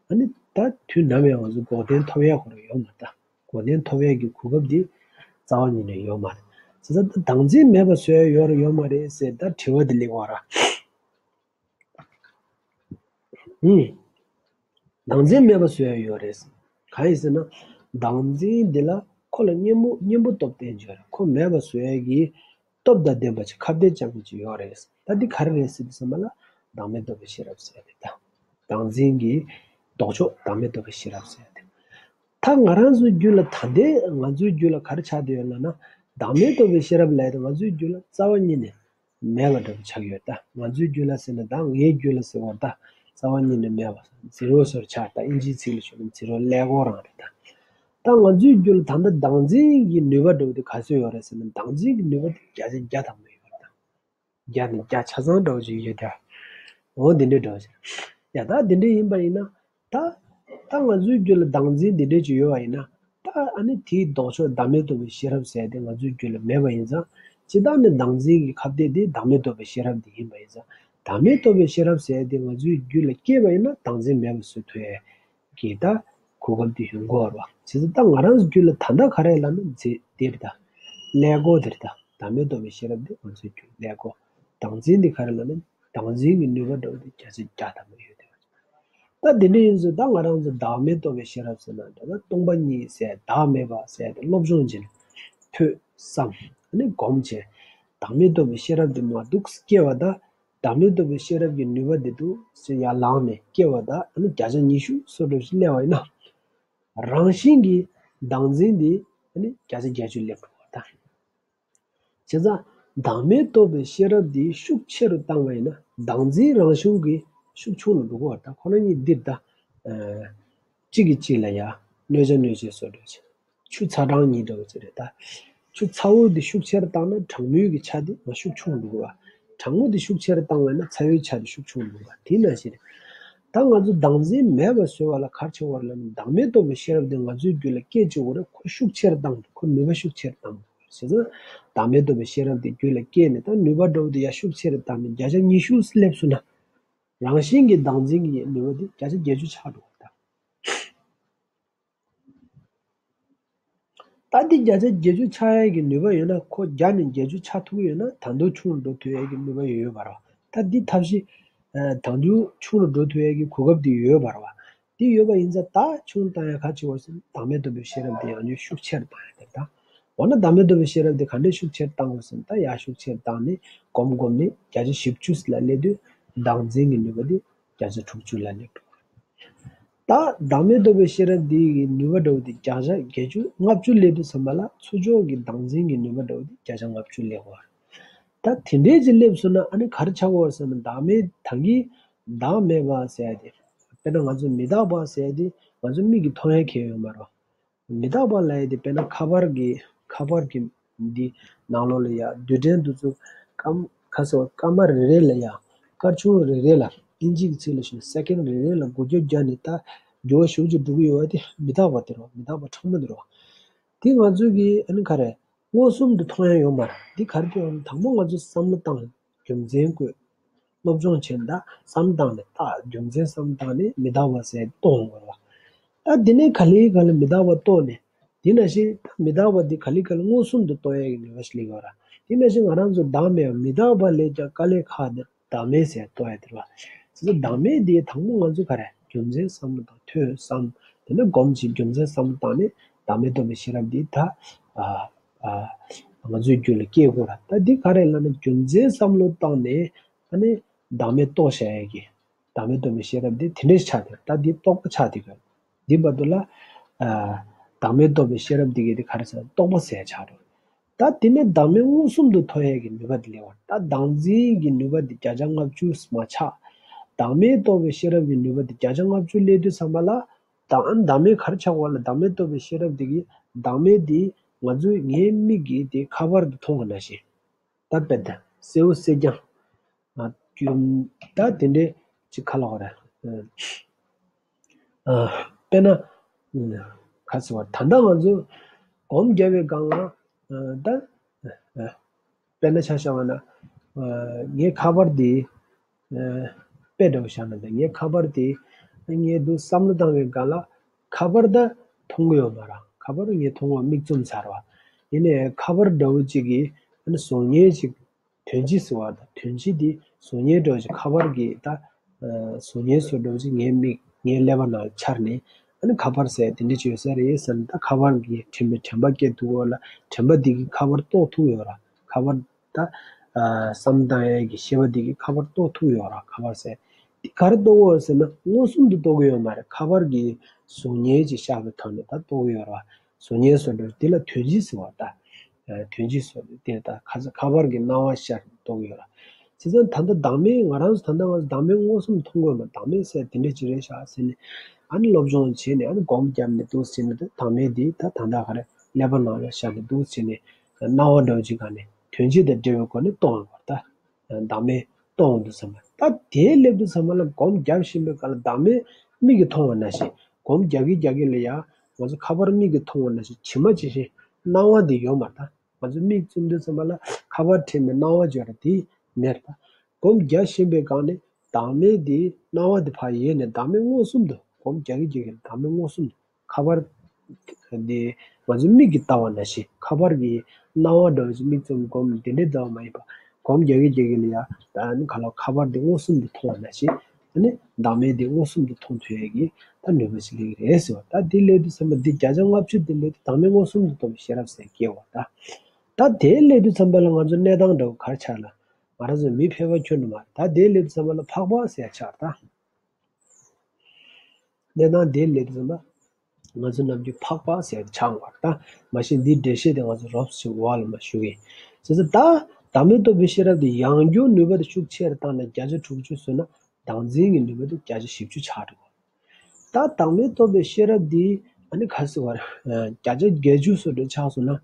ཨ་ནི་ད་དུས་ནམ་ཡང་ང་ཚོ་འགོག་བདེན་ཐོབ་ཡ་ཁོ་རང་ཡོད་མ་རེད། འགོག་བདེན་ཐོབ་ཡས་ཀྱི་གོ་སྐབས་འདི་རྩ་བ་ཉིད་ནས་ཡོད་མ་རེད། བྱས་ཙང་ད་བདག་འཛིན་མེད་པ་བཟོ་ཡ་ཡོད་རེད་ཡོད་མ་རེད་ཟེར་ད་དྲི་བ་འདི་སླེབས་པ་ར། ཨུམ། བདག་འཛིན་མེད་པ་བཟོ་ཡ་ཡོད་རེད། གང་ཡིན་ཟེར་ན། བདག་འཛིན་འདི་ལ་ཁོ་ལ་གཉེན་པོ་གཉེན་པོ་སྟོབས་ལྡན་ཅིག་ཡོད་རེད། ཁོ་མེད་པ་བཟོ་ཡ་གི་སྟོབས་དང་ལྡན་པ་ཅིག་ཁ་གཏད་བཅག་མཁན་ཅིག་ཡོད་རེད། ད་འདི་ག་རེ་རེད་ཟེར་དུས་ཙམ་པ་ལ་བདག་མེད་རྟོགས་པའི་ཤེས་རབ་ཟེར་ཡ་རེད་ད། བདག་འཛིན་གྱི་ལྡོག་ཕྱོགས་བདག་མེད་རྟོགས་པའི་ཤེས་རབ་ཟེར་ཡ་རེད། ད་ང་རང་ཚོའི་རྒྱུད་ལ་ད་ལྟའི་ང་ཚོའི་རྒྱུད་ལ་ག་རེ་ཆགས་བསྡད་ཡོད་ལབ་ན། བདག་མེད་རྟོགས་པའི་ཤེས་རབ་ལབ་ཡ་དེ་ང་ཚོའི་རྒྱུད་ལ་རྩ་བ་ཉིད་ནས་མེད་པ་འདྲ་པོ་ཆགས་ཡོད་ད། ང་ཚོའི་རྒྱུད་ལ་ཟེར་ན་ད་ངའི་རྒྱུད་ལ་ཟེར་བ་ད་རྩ་བ་ཉིད་ནས་མེད་པ་ཛི་རོ་ཟེར་ཆགས་ད། ཨིན་ཇིའི་ཚིག་ལ་ཞུ་ན་ཛི་རོ་ཀླད་ཀོར་རང་རེད་ད། ད་ང་ཚོའི་རྒྱུད་ལ་ད་ལྟ་བདག་འཛིན་གྱི་ནུས་པ་འདྲ་བོ་དེ་ག་ཚོད་ཡོད་རེད་ཟེར་ན། བདག་འཛིན་གྱི་ནུས་པ་དེ་བརྒྱ་ཆ་བརྒྱ་ཐམ་པ་ཡོད་རེད་ད། བརྒྱ་ནས་བརྒྱ་ཆ་ཚང་འདྲ་བོ་ཅིག་ཡོད་ད། འོ་འདི་འདྲའི་འདྲ་བོ་ཅིག་ཡ་ད་འདི་འདྲའི་ཡིན་པ་ཡིན་ན། ད་ད་ང་ཚོའི་རྒྱུད་ལ་བདག་འཛིན་འདི་འདྲའི་ཅིག་ཡོད་པ་ཡིན་ན། ད་ཨ་ནི་དེའི་ལྡོག་ཕྱོགས་བདག་མེད་རྟོགས་པའི་ཤེས་རབ་ཟེར་དེ་ང་ཚོའི་རྒྱུད་ལ་མེད་པ་ཡིན་ཙང་། སྤྱིར་བཏང་ནས་བདག་འཛིན་གྱི་ཁ་གཏད་དེ་བདག་མེད་རྟོགས་པའི་ཤེས་རབ་དེ་ཡིན་པ་ཡིན་ཙང་། བདག་མེད་རྟོགས་པའི་ཤེས་རབ་ཟེར་དེ་ང་ཚོའི་རྒྱུད་ལ་སྐྱེས་པ་ཡིན་ན་བདག་འཛིན་མེད་པ་བཟོ་ཐུབ་ཡས་ཀྱི་ད་གོ་སྐབས་དེ་ཡོང་གི་ཡོད་རེད་བ། བྱས་ཙང་ད་ང་རང་ཚོའི་རྒྱུད་ལ་ད་ལྟ་ག་རེ་ལབ་ན་འདི་རེད་ད། ཀླད་ཀོར་དེ་རེད་ད། བདག་མེད་རྟོགས་པའི་ཤེས་རབ་དེ་ང་ཚོའི་རྒྱུད་ཀླད་ཀོར། བདག་འཛིན་དེ་ག་རེ་ལབ་ན་བདག་འཛིན་གྱི་ནུས་པ་འདྲ་བོ་དེ་བརྒྱ་ཆ་བརྒྱ་ཐམ་པ་ཡོད་དེ། ད་དེ་འདྲ་ཡིན་ཙང་ད་ང་རང་ཚོ་བདག་མེད་རྟོགས་པའི་ཤེས་རབ་ཟེར་ན་འདྲ། ད་སྟོང་པ་ཉིད་ཟེར་བདག་མེད་པ་ཟེར་དེ་སློབ་སྦྱོང་བྱས་ནས་ཐོས་བསམ་ཨ་ནི་སྒོམ་བྱས། བདག་མེད་རྟོགས་པའི་ཤེས་རབ་དེ་མ་འདུག་སྐྱེ་བ་ད། བདག་མེད་རྟོགས་པའི་ཤེས་རབ་ཀྱི་ནུས་པ་དེ་འདུག་ཟེར་ཡར་ལངས་ནས་སྐྱེ་བ་ད་ཨ་ནི་བརྒྱ་ཆ་ཉི་ཤུ་སོ་འདྲ་ཞིག་སླེབས་པ་ཡིན་ན། རང་བཞིན་གྱི་བདག་འཛིན་དེ་ཨ་ནི་བརྒྱ་ཆ་བརྒྱད་ཅུ་སླེབས་འགྲོ་བ་ད། བྱས་ཙང་བདག་མེད་རྟོགས་པའི་ཤེས་རབ་འདི་ཤུགས་ཆེ་རུ་བཏང་བ་ཡིན་ན་བདག་འཛིན་རང་བྱུང་གིས་ཤུགས་ཆུང་རུ་འགྲོ་གི་ཡོད་རེད་ད། ཁོ་རང་གཉིས་འདིར་ད། ཨ། གཅིག་གིས་གཅིག་ལ་ཡ་གནོད་བྱ་གནོད་བྱེད་བཟོ་འདྲ་བྱས། ཆུ་ཚ་གྲང་གཉིས་འདྲ་བོ་ཅིག་རེད་ད། ཆུ་ཚ་བོ་འདི་ཤུགས་ཆེར་བཏང་ན་གྲང་མོའི་གི་ཆ་དེ་མར་ཤུགས་ཆུང་རུ་འགྲོ་གི་ཡོད་རེད། གྲང་མོ་འདི་ཤུགས་ཆེར་བཏང་བ་ཡིན་ན་ཚ་བོའི་ཆ་དེ་ཤུགས་ཆུང་རུ་འགྲོ་གི་ཡོད་རེད། དེ་ནང་བཞིན་རེད། ད་ང་ཚོ་བདག་འཛིན་མེད་པ་བཟོ་བ་ལ་ག་རེ་བྱེད་དགོས་རེད་ལབ་ན། བདག་མེད་རྟོགས་པའི་ཤེས་རབ་དེ་ང་ཚོའི་རྒྱུད་ལ་སྐྱེ་བཅུག་དགོས་རེད། ཁོ་ཤུགས་ཆེར་བཏང་དགོས། ཁོ་ནུས་པ་ཤུགས་ཆེར་བཏང་དགོས་རེད། བྱས་ཙང་བདག་མེད་རྟོགས་པའི་ཤེས་རབ་དེ་རྒྱུད་ལ་སྐྱེས་ནས་ད་ནུས་པ་འདྲ་བོ་དེ་ཡར་ཤུགས་ཆེར་བཏང་ནས་བརྒྱ་ཆ་ཉི་ཤུ་སླེབས་སོང་ན། རང་བཞིན་གྱི་བདག་འཛིན་གྱི་ནུས་པ་དེ་བརྒྱ་ཆ་བརྒྱད་ཅུ་ཆགས་འགྲོ་གི་རེད་ད། ད་འདི་བརྒྱ་ཆ་བརྒྱད་ཅུ་ཆགས་ཡས་ཀྱི་ནུས་པ་ཡོད་ན། ཁོ་བརྒྱ་ནས་བརྒྱད་ཅུ་ཆགས་ཐུབ་ཀྱི་ཡོད་ན་ད་དུང་ཆུང་རུ་འགྲོ་ཐུབ་ཡས་ཀྱི་ནུས་པ་ཡོད་ཡོད་པ་རེད་བ། ད་འདི་ཐབས་ཤེས། ཨ། ད་དུང་ཆུང་རུ་འགྲོ་ཐུབ་ཡས་ཀྱི་གོ་སྐབས་འདི་ཡོད་ཡོད་པ་རེད་བ། འདི་ཡོད་པ་ཡིན་ཙང་ད་ཆུང་བཏང་ཡས་ག་རེ་བྱེད་དགོས་ཟེར་ན་བདག་མེད་རྟོགས་པའི་ཤེས་རབ་འདི་ཡང་ཡང་ཤུགས་ཆེར་བཏང་ཡས་དེ་རེད་ད། འོ་ན་བདག་མེད་རྟོགས་པའི་ཤེས་རབ་འདི་ག་འདྲས་ཤུགས་ཆེར་བཏང་དགོས་ཟེར་ན། ད་ཡར་ཤུགས་ཆེར་བཏང་ནས་སྒོམ་སྒོམ་ནས་བརྒྱ་ཆ་བཞི་བཅུ་ལ་སླེབས་དུས་བདག་འཛིན་གྱི་ནུས་པ་འདི་བརྒྱ་ཆ་དྲུག་ཅུ་ལ་སླེབས་འགྲོ་གི་རེད། ད་བདག་མེད་རྟོགས་པའི་ཤེས་རབ་འདི་གི་ནུས་པ་འདྲ་བོ་དེ་བརྒྱ་ཆ་བརྒྱད་ཅུ་ལྔ་བཅུ་སླེབས་དུས་ཙམ་པ་ལ་ཚུར་ཕྱོགས་ཀྱི་བདག་འཛིན་གྱི་ནུས་པ་འདྲ་བོ་དེ་བརྒྱ་ཆ་ལྔ་བཅུ་སླེབས་པ་རེད། ད་དེ་འདྲའི་ཅིག་སླེབས་སོང་ན་ཨ་ནི་ག་རེ་ཆགས་ཀྱི་ཡོད་རེད་ཟེར་ན། བདག་མེད་ད་གིན་བདག་མེད་པ་ཟེར་ཡ་དེ། དཔེར་ན་ང་ཚོ་མི་རྟག་པ་ཟེར་ཡ་དེ་ང་ཚོ་མིག་གིས་མཐོང་ཡ་གང་ཡང་ཡོད་མ་རེད་བ། མི་རྟག་པ་ལབ་ཡ་དེ་དཔེར་ན་ཁ་པར་གྱི་ཁ་པར་གྱི་འདི་ནང་ལོགས་ལ་ཡ་རྡུལ་ཕྲན་དེ་ཚོ་སྐར་མ་ག་ཟེར་བ། སྐར་མ་རེ་རེ་ལ་ཡ། སྐར་ཆུང་རེ་རེ་ལ་ཨིན་ཇི་གི་ཚིག་ལ་ཞུ་ན་སེ་ཀེན་རེ་རེ་ལ་འགུལ་སྐྱོད་བརྒྱབ་ནས་ད་འགྱུར་བ་ཞེ་པོ་ཅིག་འགྲོ་གི་ཡོད་པ་དེ་མི་རྟག་པ་དེ་རེད་བ། མི་རྟག་པ་ཕྲ་མོ་དེ་རེད་བ། དེ་ང་ཚོ་གིས་ཨ་ནི་ག་རེ་མངོན་སུམ་དུ་མཐོང་ཡ་ཡོད་མ་རེད། འདི་ག་རེ་བྱས་ཡོང་ན། དང་པོ་ང་ཚོས་བསམ་བློ་བཏང་རྒྱུ་མཚན་བཀོད། སློབ་སྦྱོང་བྱས་ནས་ད་བསམ་བཏང་ནས་ད་རྒྱུ་མཚན་བསམ་བཏང་ནས་མི་རྟག་པ་ཟེར་རྟོགས་ཡོང་དགོས་རེད་བ། ད་དེ་ནས་ག་ལེ་ག་ལེ་མི་རྟག་པ་རྟོགས་ནས། དེ་ནང་བཞིན་ད་མི་རྟག་པ་འདི་ག་ལེ་ག་ལེ་མངོན་སུམ་དུ་རྟོགས་ཡ་གི་ནུས་པ་ཞིག་སླེབས་ཡོད་རེད། དེ་ནང་བཞིན་ང་རང་ཚོ་བདག་མེད་པ་མི་རྟག་པ་ལས་ཀྱང་དཀའ་ལས་ཁག་འདི་བདག་མེད་ཟེར་རྟོགས་ཡ་དེ་རེད་བ། བྱས་ཙང་བདག་མེད་འདི་དང་པོ་ང་ཚོས་ག་རེ་རྒྱུ་མཚན་བསམ་བློ་བཏང་། ཐོས་བསམ། དེ་ནས་སྒོམ་བྱས་རྒྱུ་མཚན་བསམ་བློ་བཏང་ནས་བདག་མེད་རྟོགས་པའི་ཤེས་རབ་འདི་ད། ཨ། ཨ། ང་ཚོའི་རྒྱུད་ལ་སྐྱེ་དགོས་ར། ད་འདི་ག་རེ་ལབ་ན་རྒྱུ་མཚན་བསམ་བློ་བཏང་ནས་ཨ་ནི་བདག་མེད་རྟོགས་བྱ་ཡ་གི། བདག་མེད་རྟོགས་པའི་ཤེས་རབ་འདི་དེ་འདྲས་ཆགས་ཏེ། ད་འདི་རྟོགས་པ་ཆགས་ཏེ་གི། འདི་བར་དུ་ལ། ཨ། བདག་མེད་རྟོགས་པའི་ཤེས་རབ་འདི་གི་དེ་ག་རེ་ཟེར་ན་རྟོགས་པ་ཟེར་ཆགས་འགྲོ། ད་དེ་ནས་བདག་མེད་མངོན་སུམ་དུ་མཐོང་ཡས་ཀྱི་ནུས་པ་དེ་སླེབས་པ། ད་བདག་འཛིན་གྱི་ནུས་པ་དེ་བརྒྱ་ཆ་ལྔ་བཅུ་མ་ཆགས། བདག་མེད་རྟོགས་པའི་ཤེས་རབ་ཀྱི་ནུས་པ་དེ་བརྒྱ་ཆ་ལྔ་བཅུ་སླེབས་དུས་ཙམ་པ་ལ། བདག་བདག་མེད་ག་རེ་ཆགས་པ་ལ། བདག་མེད་རྟོགས་པའི་ཤེས་རབ་དེ་གིས་བདག་མེད་དེ་ང་ཚོའི་ངའི་མིག་གིས་དེ་ཁ་པར་དེ་མཐོང་བ་ནང་བཞིན། ད་དཔེ་དེ་གསལ་བོ་གསལ་རྐྱང་། ཨ། ད་དེ་འདྲའི་ཅིག་ག་ལབ་དགོས་རེད། ཨ། དཔེར་ན། ཨ། ག་ཟེར་བ། ད་ལྟ་ང་ཚོས་སྒོམ་བརྒྱབ་པའི་སྒང་ལ། ཨ། ད། ཨ། དཔེར་ན་ཆ་བཞག་པ་ན། ཨ། ངའི་ཁ་པར་འདི། ཨ། དཔེ་འདྲ་བོ་བཞག་ན། ད་ངའི་ཁ་པར་འདི་ངས་འདུག་བསམ་བློ་བཏང་བའི་སྒང་ལ་ཁ་པར་ད་མཐོང་གི་ཡོད་མ་རེད། ཁ་པར་ངས་མཐོང་བ་མིག་བཙུམ་ཚར་བ། ཡིན་ནའི་ཁ་པར་འདྲ་བོ་ཅིག་གིས་ཨ་ནི་བཟོ་ཉེས་ཅིག་དོན་སྤྱི་ཟེར་བ་དང་། དོན་སྤྱི་དེ་བཟོ་ཉེས་འདྲ་བོ་ཅིག་ཁ་པར་གྱིས་ད། ཨ། བཟོ་ཉེས་བཟོ་འདྲ་བོ་ཅིག་ངའི་མིག་ངའི་ཀླད་པ་ནང་འཆར་ནས། ཨ་ནི་ཁ་པར་ཟེར་དེ་འདྲ་ཅིག་ཡོད་ས་རེད་ཟེར་ནས། ད་ཁ་པར་གྱི་དྲན་པའི་དྲན་པ་སྐྱེ་ཐུབ་ཡོད་ལ། དྲན་པ་འདི་གིས་ཁ་པར་རྟོགས་ཐུབ་ཡོད་ར། ཁ་པར་ད། ཨ། བསམ་བཏང་ཡས་ཀྱི་ཤེས་པ་འདི་གིས་ཁ་པར་རྟོགས་ཐུབ་ཡོད་ར། ཁ་པར་ཟེར་འདི་ག་རེ་རྟོགས་ཡོད་ཟེར་ན། མངོན་སུམ་དུ་རྟོགས་ཀྱི་ཡོད་མ་རེད། ཁ་པར་གྱིས་བཟོ་ཉེས་ཅིག་བཞག་པའི་ཐོག་ནས་ད་རྟོགས་ཀྱི་ཡོད་ར། བཟོ་ཉེས་བཟོ་འདྲ་དེ་ལ་དོན་སྤྱི་ཟེར་བ་ད། ཨ། དོན་སྤྱི་བཟོ་དེ་ད་ཁ་ཁ་པར་གྱི་སྣང་བ་ཤར་རྟོགས་ཡོད་ར། བྱས་ཙང་ད་ལྟ་བདག་མེད་ང་རང་ཚོ་ད་ལྟ་ང་ཚོ་བདག་མེད་མངོན་སུམ་མཐོང་དགོས་མ། བདག་མེད་ཟེར་དེ་འདྲ་ཅིག་རེད་ཤག་ཟེར་ནས་ཨ་ནི་སློབ་སྦྱོང་བྱས་ནས་ཨ་ནི་སྒོམ་བརྒྱབ་ནས་འདུག་ཟེར་ནས་ད་བདག་མེད་འདི་ད་ད་ལྟ་ག་རེ་ཀླད་པ་ནང་ལ་བཞག་ནས་འདུག་ཟེར་ནས་སྣང་བ་འདྲ་བོ་ཅིག་ག་ནས་དོན་སྤྱི་དང་འབྲེལ་བའི་སྒོ་ནས་གཏོང་དགོས་ད། བདག་མེད་གཏོང་དུས་ཙམ་པ། ད་དེའི་སླེབས་དུས་ཙམ་པ་ལ་སྒོམ་རྒྱབ་བཞིན་པའི་སྐབས་ལ་བདག་མེད་མིག་གིས་མཐོང་བ་ནང་བཞིན་སྒོམ་རྒྱག་གི་རྒྱག་གི་ལ་ཡང་ང་ཚོ་ཁ་པར་མིག་གིས་མཐོང་བ་ནང་བཞིན་ཇི་མ་ཇི་བཞིན་སྣང་བ་འདི་ཡོད་མ་རེད་ད། ང་ཚོ་མིག་བཙུམ་དུས་ཙམ་པ་ལ་ཁ་པར་འཕྲད་ནས་སྣང་བ་བརྗོད་ར་དེ་མེད་རེད་ད། སྒོམ་རྒྱག་བཞིན་པའི་སྒང་ནས་བདག་མེད་འདི་སྣང་བ་འདི་ཕར་ཡལ་ནས་བདག་མེད་མངོན་སུམ་དུ་སྒོམ་རྒྱག་གི་རྒྱག་གི་ལ་བདག་མེད་མངོན་སུམ་དུ། ཁ་པར་འདི་ང་ཚོ་མིག་གིས་ལྟ་བ་ནང་བཞིན་ཁ་པར་གྱི་སྣང་བ་འདྲ་བ་ཅིག་མིག་བཙུམ་སྒོམ་འདི་འདྲའི་ལྟ་བ་མ་ཡིན་པ། སྒོམ་རྒྱག་གི་རྒྱག་གི་ལ་ཡ་ད་ནི་ག་ལ་ཁ་པར་འདི་མངོན་སུམ་དུ་མཐོང་བ་ནང་བཞིན་ཨ་ནི་བདག་མེད་འདི་མངོན་སུམ་དུ་མཐོང་ཐུབ་ཡས་ཀྱི་ད་ནུས་པ་ཞིག་སླེབས་ཀྱི་རེད་ཟེར་བ། ད་འདི་སླེབས་དུས་ཙམ་པ་འདི་བརྒྱ་ཆ་ལྔ་བཅུ་འདི་སླེབས་དུས་བདག་མེད་མངོན་སུམ་དུ་རྟོགས་པའི་ཤེས་རབ་ཟེར་སྐྱེ་བ་ད། ད་དེ་སླེབས་དུས་ཙམ་པ་ལ་ང་ཚོ་གནས་སྟངས་འདྲ་བོ་ག་རེ་ཆགས་ལ་ང་རང་ཚོ་མི་ཕལ་པ་ཁྱོན་ནས་མ་རེད། ད་དེ་སླེབས་དུས་ཙམ་པ་ལ་འཕགས་པ་ཟེར་ཆགས་ད། གནས་སྟངས་དེ་སླེབས་ཙམ་པ། ང་ཚོ་ནམ་རྒྱུན་འཕགས་པ་ཟེར་ཆགས་པ་དང་། མ་གཞི་འདིའི་འགྲེལ་བཤད་དེ་ང་ཚོ་རོབ་ཙམ་འོག་ལ་མར་ཞུ་གི་ཡིན། བྱས་ཙང་ད་བདག་མེད་རྟོགས་པའི་ཤེས་རབ་དེ་ཡང་བསྐྱར་ནུས་པ་དེ་ཤུགས་ཆེ་རུ་བཏང་ནས་བརྒྱ་ཆ་དྲུག་ཅུ་བཟོས་ན་བདག་འཛིན་གྱི་ནུས་པ་དེ་བརྒྱ་ཆ་བཞི་བཅུ་ཆགས་འགྲོ། ད་བདག་མེད་རྟོགས་པའི་ཤེས་རབ་དེ་ཨ་ནི་ག་ཟེར་བ་རེད། བརྒྱ་ཆ་བརྒྱད་ཅུ་བཟོ་འདྲ་ཆགས་སོང་ན་ཨ་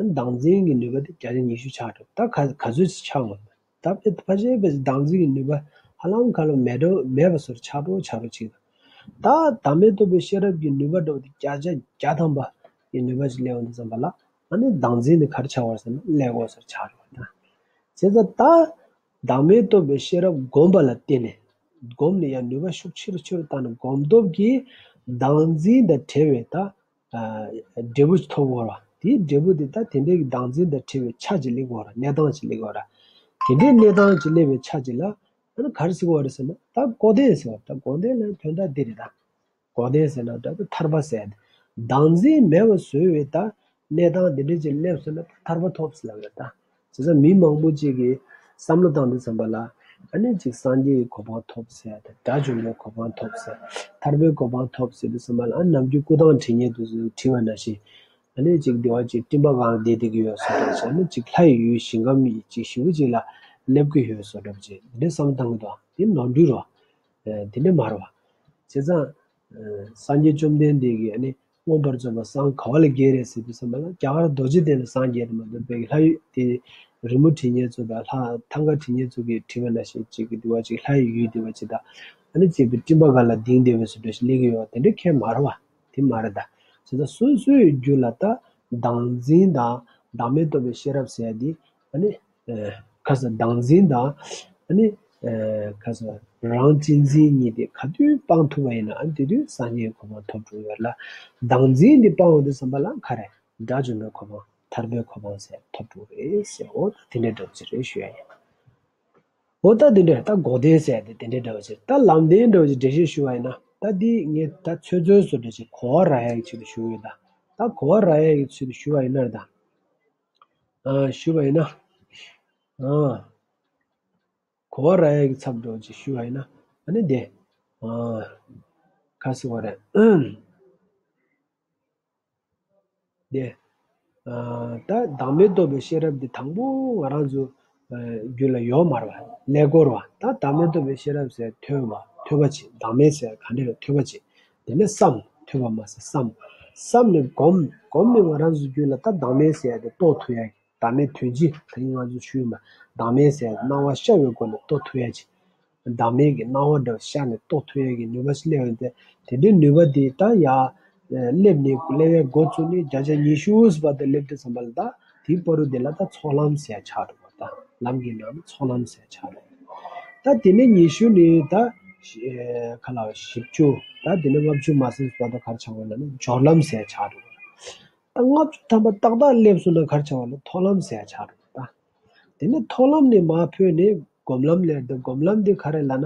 ནི་བདག་འཛིན་གྱི་ནུས་པ་དེ་བརྒྱ་ཆ་ཉི་ཤུ་ཆགས་འགྲོ། ད་ག་ག་ཚོད་ཅིག་ཆགས་འོང་། ད་དཔེ་ཕལ་ཆེར་དཔེ་བདག་འཛིན་གྱི་ནུས་པ་ཧ་ལམ་ཁ་ལོ་མེད་འགྲོ་མེད་པ་བཟོ་འདྲ་ཆགས་འགྲོ་ཆགས་འགྲོ་ཅིག་དང་། ད་བདག་མེད་རྟོགས་པའི་ཤེས་རབ་ཀྱི་ནུས་པ་འདྲ་བོ་དེ་བརྒྱ་ཆ་བརྒྱ་ཐམ་པ་ཡི་ནུས་པ་ཅིག་སླེབས་འོང་དུས་ཙམ་པ་ལ་ཨ་ནི་བདག་འཛིན་དེ་ག་རེ་ཆགས་པ་རེད་ཟེར་ན་ཀླད་ཀོར་བཟོ་འདྲ་ཆགས་འགྲོ་བ་དང་། བྱས་ཙང་ད་བདག་མེད་རྟོགས་པའི་ཤེས་རབ་སྒོམ་པ་ལ་བརྟེན་ནས་སྒོམ་ནས་ཡང་ནུས་པ་ཤུགས་ཆེ་རུ་ཆེ་རུ་བཏང་ནས་སྒོམ་སྟོབས་ཀྱིས་བདག་འཛིན་དང་བྲལ་བའི་ད་འབྲས་བུ་ཐོབ་དགོས་ར། དེའི་འབྲས་བུ་དེ་ད་དེ་འདྲའི་གི་བདག་འཛིན་དང་བྲལ་བའི་ཆ་ཅིག་སླེབས་དགོས་ར། གནས་སྟངས་ཅིག་སླེབས་དགོས་ར། དེ་འདྲའི་གནས་སྟངས་ཅིག་སླེབས་པའི་ཆ་ཅིག་ལ་ཨ་ནི་ག་རེ་ཟེར་དགོས་རེད་ཟེར་ན་ད་གོ་དོན་ཟེར་བ། ད་གོ་དོན་ལ་དོན་དག་འདི་རེད་ད། གོ་དོན་ཟེར་ན་ད་ད་ཐར་པ་ཟེར་ཡ་དེ། བདག་འཛིན་མེད་པར་བཟོ་བའི་ད་གནས་སྟངས་འདི་འདྲའི་ཅིག་སླེབས་སོང་ན་ད་ཐར་པ་ཐོབ་ཟེར་ལབ་ཡོད་ད། བྱས་ཙང་མི་མང་པོ་ཅིག་གིས་བསམ་བློ་བཏང་དུས་ཙམ་པ་ལ་ཨ་ནི་ཅིག་སངས་རྒྱས་ཀྱི་གོ་འཕང་ཐོབ་ཟེར་ཡ་དང་དགྲ་བཅོམ་པའི་གོ་འཕང་ཐོབ་ཟེར། ཐར་པའི་གོ་འཕང་ཐོབ་ཟེར་དུས་ཙམ་པ་ལ་ཨ་ནི་ནམ་རྒྱུན་སྐུ་ཐང་བྲིས་མཁན་དེ་ཚོས་བྲིས་པ་ནང་བཞིན་ཨ་ནི་ཅིག་འདི་བ་ཅིག་སྤྲིན་པ་སྒང་ལ་བསྡད་བསྡད་ཀྱི་ཡོད་བཟོ་འདྲ་བྱས། ཨ་ནི་ཅིག་ལྷ་ཡི་ཡུལ་ཞིང་ཁམས་ཅིག་ཞེ་པོ་ཅིག་ལ་སླེབས་ཀྱི་ཡོད་བཟོ་འདྲ་བྱས་འདི་འདྲའི་བསམ་བློ་བཏང་གི་འདུག་དེ་ནོར་འཁྲུལ་རེད་བ། དེ་འདྲ་མ་རེད་བ། བྱས་ཙང་། སངས་རྒྱས་བཅོམ་ལྡན་འདས་ཀྱིས་ཨ་ནི་མངོན་པར་རྫོགས་པར་སངས་ག་བ་ལ་རྒྱས་རེད་ཟེར་དུས་ཙམ་པ་ལ་རྒྱ་གར་རྡོ་རྗེ་གདན་ལ་སངས་རྒྱས་དེ་མ་གཏོགས་བོད་ཀྱི་ལྷ་ཡུལ་དེ་རི་མོ་བྲིས་མཁན་ཚོ་དང་ལྷ་ཐང་ག་བྲིས་མཁན་ཚོ་གིས་བྲིས་པ་ནང་བཞིན་ཅིག་གི་འདི་བ་ཅིག་ལྷ་ཡི་ཡུལ་འདི་བ་ཅིག་དང་ཨ་ནི་ཅིག་གི་སྤྲིན་པ་སྒང་ལ་ལྡིང་བསྡད་པའི་བཟོ་འདྲ་ཞིག་སླེབས་ཀྱི་ཡོད་པ་དེ་འདྲ་ཁྱད་མ་རེད་བ། དེ་མ་རེད་ད། བྱས་ཙང་སོ་སོའི་རྒྱུད་ལ་ད་བདག་འཛིན་དང་བདག་མེད་རྟོགས་པའི་ཤེས་རབ་ཟེར་ཡ་འདི་ཨ་ནི། ཁ་ས་བདག་འཛིན་དང་། ཨ་ནི། ཁ་ས་རང་གཅེས་འཛིན་གཉིས་དེ་ག་དུས་སྤང་ཐུབ་པ་ཡིན་ན་ཨ་ནི་དེ་དུས་སངས་རྒྱས་ཀྱི་གོ་འཕང་ཐོབ་འགྲོ་ཡོད་ལ། བདག་འཛིན་དེ་སྤང་འོང་དུས་ཙམ་པ་ལ་ག་རེ་དགྲ་བཅོམ་པའི་གོ་འཕང་ཐར་པའི་གོ་འཕང་ཟེར་ཐོབ་འགྲོ་རེད་ཟེར། འོ་ད་དེ་འདྲའི་འདྲ་བོ་ཅིག་རེད་ཞུ་ཡ་ཡིན། འོ་ད་དེ་འདྲ་ད་གོ་དོན་ཟེར་ཡ་དེ་དེ་འདྲའི་འདྲ་བོ་ཅིག་ད་ལམ་བདེན་འདྲ་བོ་ཅིག་འགྲེལ་བཤད་ཞུ་བ་ཡིན་ན་ད་འདི་ངས་ད་ཚོད་ཚོད་བཟོ་འདྲ་ཅིག་གོ་བ་རག་ཡ་གི་ཆེད་དུ་ཞུ་གི་ཡོད་ད། ད་གོ་བ་རག་ཡ་གི་ཆེད་དུ་ཞུ་བ་ཡིན་ན་རེད་ད། ཞུས་པ་ཡིན་ན། གོ་བ་རག་ཡ་གི་ཚབ་འགྲོ་ཅིག་ཞུས་པ་ཡིན་ན་ཨ་ནི་དེ། ག་ཟེར་བ་རེད། དེ། ད་བདག་མེད་རྟོགས་པའི་ཤེས་རབ་འདི་དང་པོ་ང་རང་ཚོ་རྒྱུད་ལ་ཡོད་མ་རེད་བ། ཀླད་ཀོར་བ། ད་བདག་མེད་རྟོགས་པའི་ཤེས་རབ་ཟེར་ཐོས་པ་ཐོས་པ་བྱེད། བདག་མེད་ཟེར་ག་འདྲ་རེད་ཐོས་པ་བྱེད། དེ་ནས་བསམ། ཐོས་པ་མ་ཟད་བསམ། བསམ་ནས་སྒོམ། སྒོམ་ནས་ང་རང་ཚོའི་རྒྱུད་ལ་ད་བདག་མེད་ཟེར་ཡ་དེ་རྟོགས་ཐུབ་ཡ་གི་བདག་མེད་དོན་སྤྱི་དེ་ང་ཚོ་ཞུས་མ། བདག་མེད་ཟེར་སྣང་བ་ཤར་བའི་སྒོ་ནས་རྟོགས་ཐུབ་ཡ་ཅིག་བདག་མེད་ཀྱི་སྣང་བ་འདྲ་བ་ཤར་ནས་རྟོགས་ཐུབ་ཡ་གི་ནུས་པ་ཞིག་སླེབས་ཡོང་སྟེ། དེ་འདྲའི་ནུས་པ་འདི་ད་ཡ། སླེབས་ནས་སླེབས་ཡ་འགོ་བཙུགས་ནས་བརྒྱ་ཆ་ཉི་ཤུ་བར་དུ་སླེབས་དུས་ཙམ་པ་ལ་ད་དེའི་བར་དུ་དེ་ལ་ད་ཚོགས་ལམ་ཟེར་ཡ་ཆགས་འགྲོ་བ། ད་ལམ་གྱི་ནང་ནས་ཚོགས་ལམ་ཟེར་ཡ་ཆགས་འགྲོ། ད་དེ་ནས་ཉི་ཤུ་ནས་ད། ག་ལ་བཞི་བཅུ། ད་དེ་ནས་ལྔ་བཅུ་མ་ཟིན་བར་དུ་ག་རེ་ཆགས་པ་ལ་ནི་སྦྱོར་ལམ་ཟེར་ཡ་ཆགས་འགྲོ། ད་ལྔ་བཅུ་ཐམ་པ་ཏག་ཏག་སླེབས་སོང་ན་ག་རེ་ཆགས་པ་ལ་མཐོང་ལམ་ཟེར་ཡ་ཆགས་འགྲོ་ད། དེ་ནས་མཐོང་ལམ་ནས་མར་འཕོས་ནས་སྒོམ་ལམ་སླེབས་ཏེ་སྒོམ་ལམ་འདི་ག་རེ་ལབ་ན།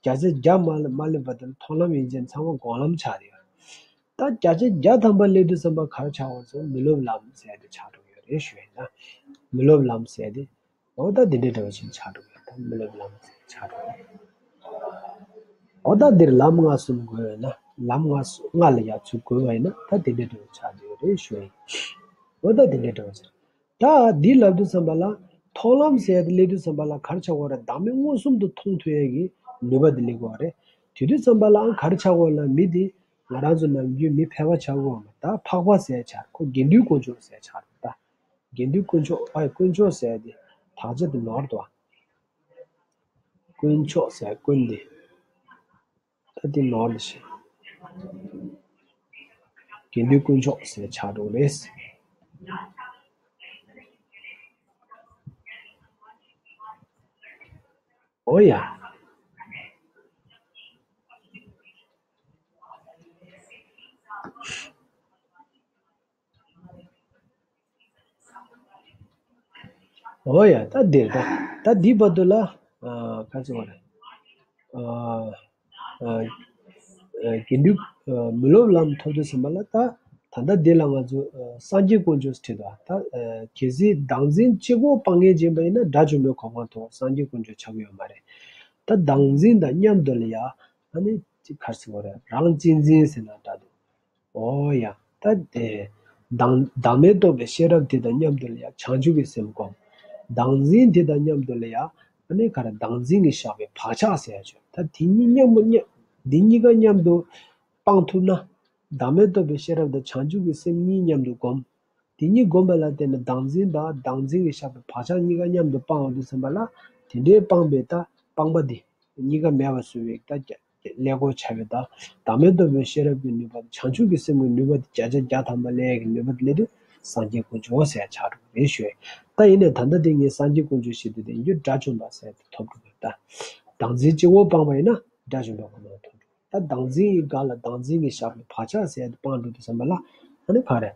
བརྒྱ་ཆ་བརྒྱ་མ་མ་སླེབས་པ་དེ་ལ་མཐོང་ལམ་ཡན་ཆད་ཚང་མ་སྒོམ་ལམ་ཆགས་རེད། ད་བརྒྱ་ཆ་བརྒྱ་ཐམ་པ་སླེབས་དུས་ཙམ་པ་ག་རེ་ཆགས་པ་ཟེར་མི་སློབ་ལམ་ཟེར་ཏེ་ཆགས་འགྲོ་ཡོད་རེད་ཞུ་ཡིན་ན། མི་སློབ་ལམ་ཟེར་ཏེ། འོ་ད་འདི་འདྲའི་འདྲ་བ་ཞིག་ཆགས་འགྲོ་གི་ཡོད། ད་མི་སློབ་ལམ་ཟེར་ཆགས་འགྲོ་གི་ཡོད། འོ་ད་འདིར་ལམ་སྔ་གསུམ་དགོས་ཡོད་ན་ལམ་སྔ་གསུམ་སྔ་ལ་ཡ་ཚུར་དགོས་པ་ཡིན་ན་ད་འདི་འདྲའི་འདྲ་བ་ཆགས་འགྲོ་གི་རེད་ཞུ་ཡིན། འོ་ད་འདི་འདྲའི་འདྲ་བ་ཟེར། ད་འདི་ལབ་དུས་ཙམ་པ་ལ་ མཐོང་ལམ་ཟེར་ཡ་དེ་སླེབས་དུས་ཙམ་པ་ལ་ག་རེ་ཆགས་ཀྱི་ཡོད་རེད། བདག་མེད་མངོན་སུམ་དུ་མཐོང་ཐུབ་ཡ་གི་ནུས་པ་དེ་སླེབས་ཀྱི་ཡོད་རེད། དེ་དུས་ཙམ་པ་ལའང་ག་རེ་ཆགས་ཀྱི་ཡོད་ལབ་ན། མི་དེ་ང་རང་ཚོ་ནམ་རྒྱུན་མི་ཕལ་པ་ཆགས་ཀྱི་ཡོད་མ་རེད། ད་འཕགས་པ་ཟེར་ཡ་ཆགས། ཁོ་དགེ་འདུན་དཀོན་མཆོག་ཟེར་ཡ་ཆགས་རེད། ད་དགེ་འདུན་དཀོན་མཆོག་ཨ་དཀོན་མཆོག་ཟེར་ཡ་དེ་དག་ཆ་དེ་ནོར་འདུག་དཀོན་མཆོག་ཟེར་ཡ་དཀོན་དེ། ད་དེ་ནོར་ལ་ཤི། དགེ་འདུན་དཀོན་མཆོག་ཟེར་ཆགས་འགྲོ་གི་རེད། ཨོ་ཡ། ཨོ་ཡ། ད་འདིར་ད་ད་འདི་བར་དུ་ལ་ཨ་ག་ཚོད་བ་རེད། ཨ་ཨ་དགེ་འདུན་ཨ་མི་སློབ་ལམ་ཐོབ་དུས་ཙམ་པ་ལ། ད་ད་ལྟ་འདི་ལ་ང་ཚོ་ཨ་སངས་རྒྱས་དཀོན་མཆོག་ཟེར་དུས། ད་ཨ་གལ་སྲིད་བདག་འཛིན་གཅིག་པོ་སྤང་མཁན་ཅིག་ཡིན་པ་ཡིན་ན། དགྲ་བཅོམ་པའི་གོ་འཕང་ཐོབ་སངས་རྒྱས་དཀོན་མཆོག་ཆགས་ཀྱི་ཡོད་མ་རེད། ད་བདག་འཛིན་དང་མཉམ་དུ་ལ་ཡ་ཨ་ནི་ཅིག་ག་རེ་ཟེར་དགོས་རེད། རང་གཅེས་འཛིན་ཟེར་ན་འདྲ་འདུག་ཨོ་ཡ། ད་དེ་བདག་བདག་མེད་རྟོགས་པའི་ཤེས་རབ་དེ་དང་མཉམ་དུ་ལ་ཡ་བྱང་ཆུབ་ཀྱི་སེམས་སྒོམ། བདག་འཛིན་དེ་དང་མཉམ་དུ་ལ་ཡ་ཨ་ནི་ག་རེ། བདག་འཛིན་གྱི་བཞག་པའི་བག་ཆགས་ཟེར་ཡ་ཅིག་ད་དེ་གཉིས་མཉམ་པོ་མཉམ། འདི་གཉིས་ཀ་མཉམ་དུ་སྤང་ཐུབ་ན། བདག་མེད་རྟོགས་པའི་ཤེས་རབ་དང་བྱང་ཆུབ་ཀྱི་སེམས་གཉིས་མཉམ་དུ་སྒོམ། དེ་གཉིས་བསྒོམས་པ་ལ་བརྟེན་ནས་བདག་འཛིན་དང་བདག་འཛིན་གྱི་བཞག་པའི་བག་ཆགས་གཉིས་ཀ་མཉམ་དུ་སྤང་བ་དུས་ཙམ་པ་ལ། དེ་འདྲའི་སྤངས་པའི་ད་སྤངས་པ་འདི་གཉིས་ཀ་མེད་པ་བཟོ་བའི་ད་ཀླད་ཀོར་བྱ་བའི་ད་བདག་མེད་རྟོགས་པའི་ཤེས་རབ་ཀྱི་ནུས་པ་དང་བྱང་ཆུབ་ཀྱི་སེམས་ཀྱི་ནུས་པ་དེ་བརྒྱ་ཆ་བརྒྱ་ཐམ་པ་སླེབས་ཡ་གི་ནུས་པ་དེ་སླེབས་དུས་སངས་རྒྱས་དཀོན་མཆོག་ཟེར་ཡ་ཆགས་འགྲོ་གི་རེད་ཞུ། ད་ཡིན་ནའི་ད་ལྟ་དེ་ངས་སངས་རྒྱས་དཀོན་མཆོག་ཞེས་དུས་དེ་ཡིན་རྒྱུ་དགྲ་བཅོམ་པ་ཟེར་ཡ་དེ་ཐོབ་འགྲོ་གི་རེད། ད་བདག་འཛིན་གཅིག་པོ་སྤངས་པ་ཡིན་ན་དགྲ་བཅོམ་པའི་གོ་འཕང་ཐོབ་འགྲོ། ད་བདག་འཛིན་གྱི་སྒང་ལ་བདག་འཛིན་གྱི་བཞག་པའི་བག་ཆགས་ཟེར་ཡ་དེ་སྤངས་འགྲོ་དུས་ཙམ་པ་ལ། ཨ་ནི་ག་རེ།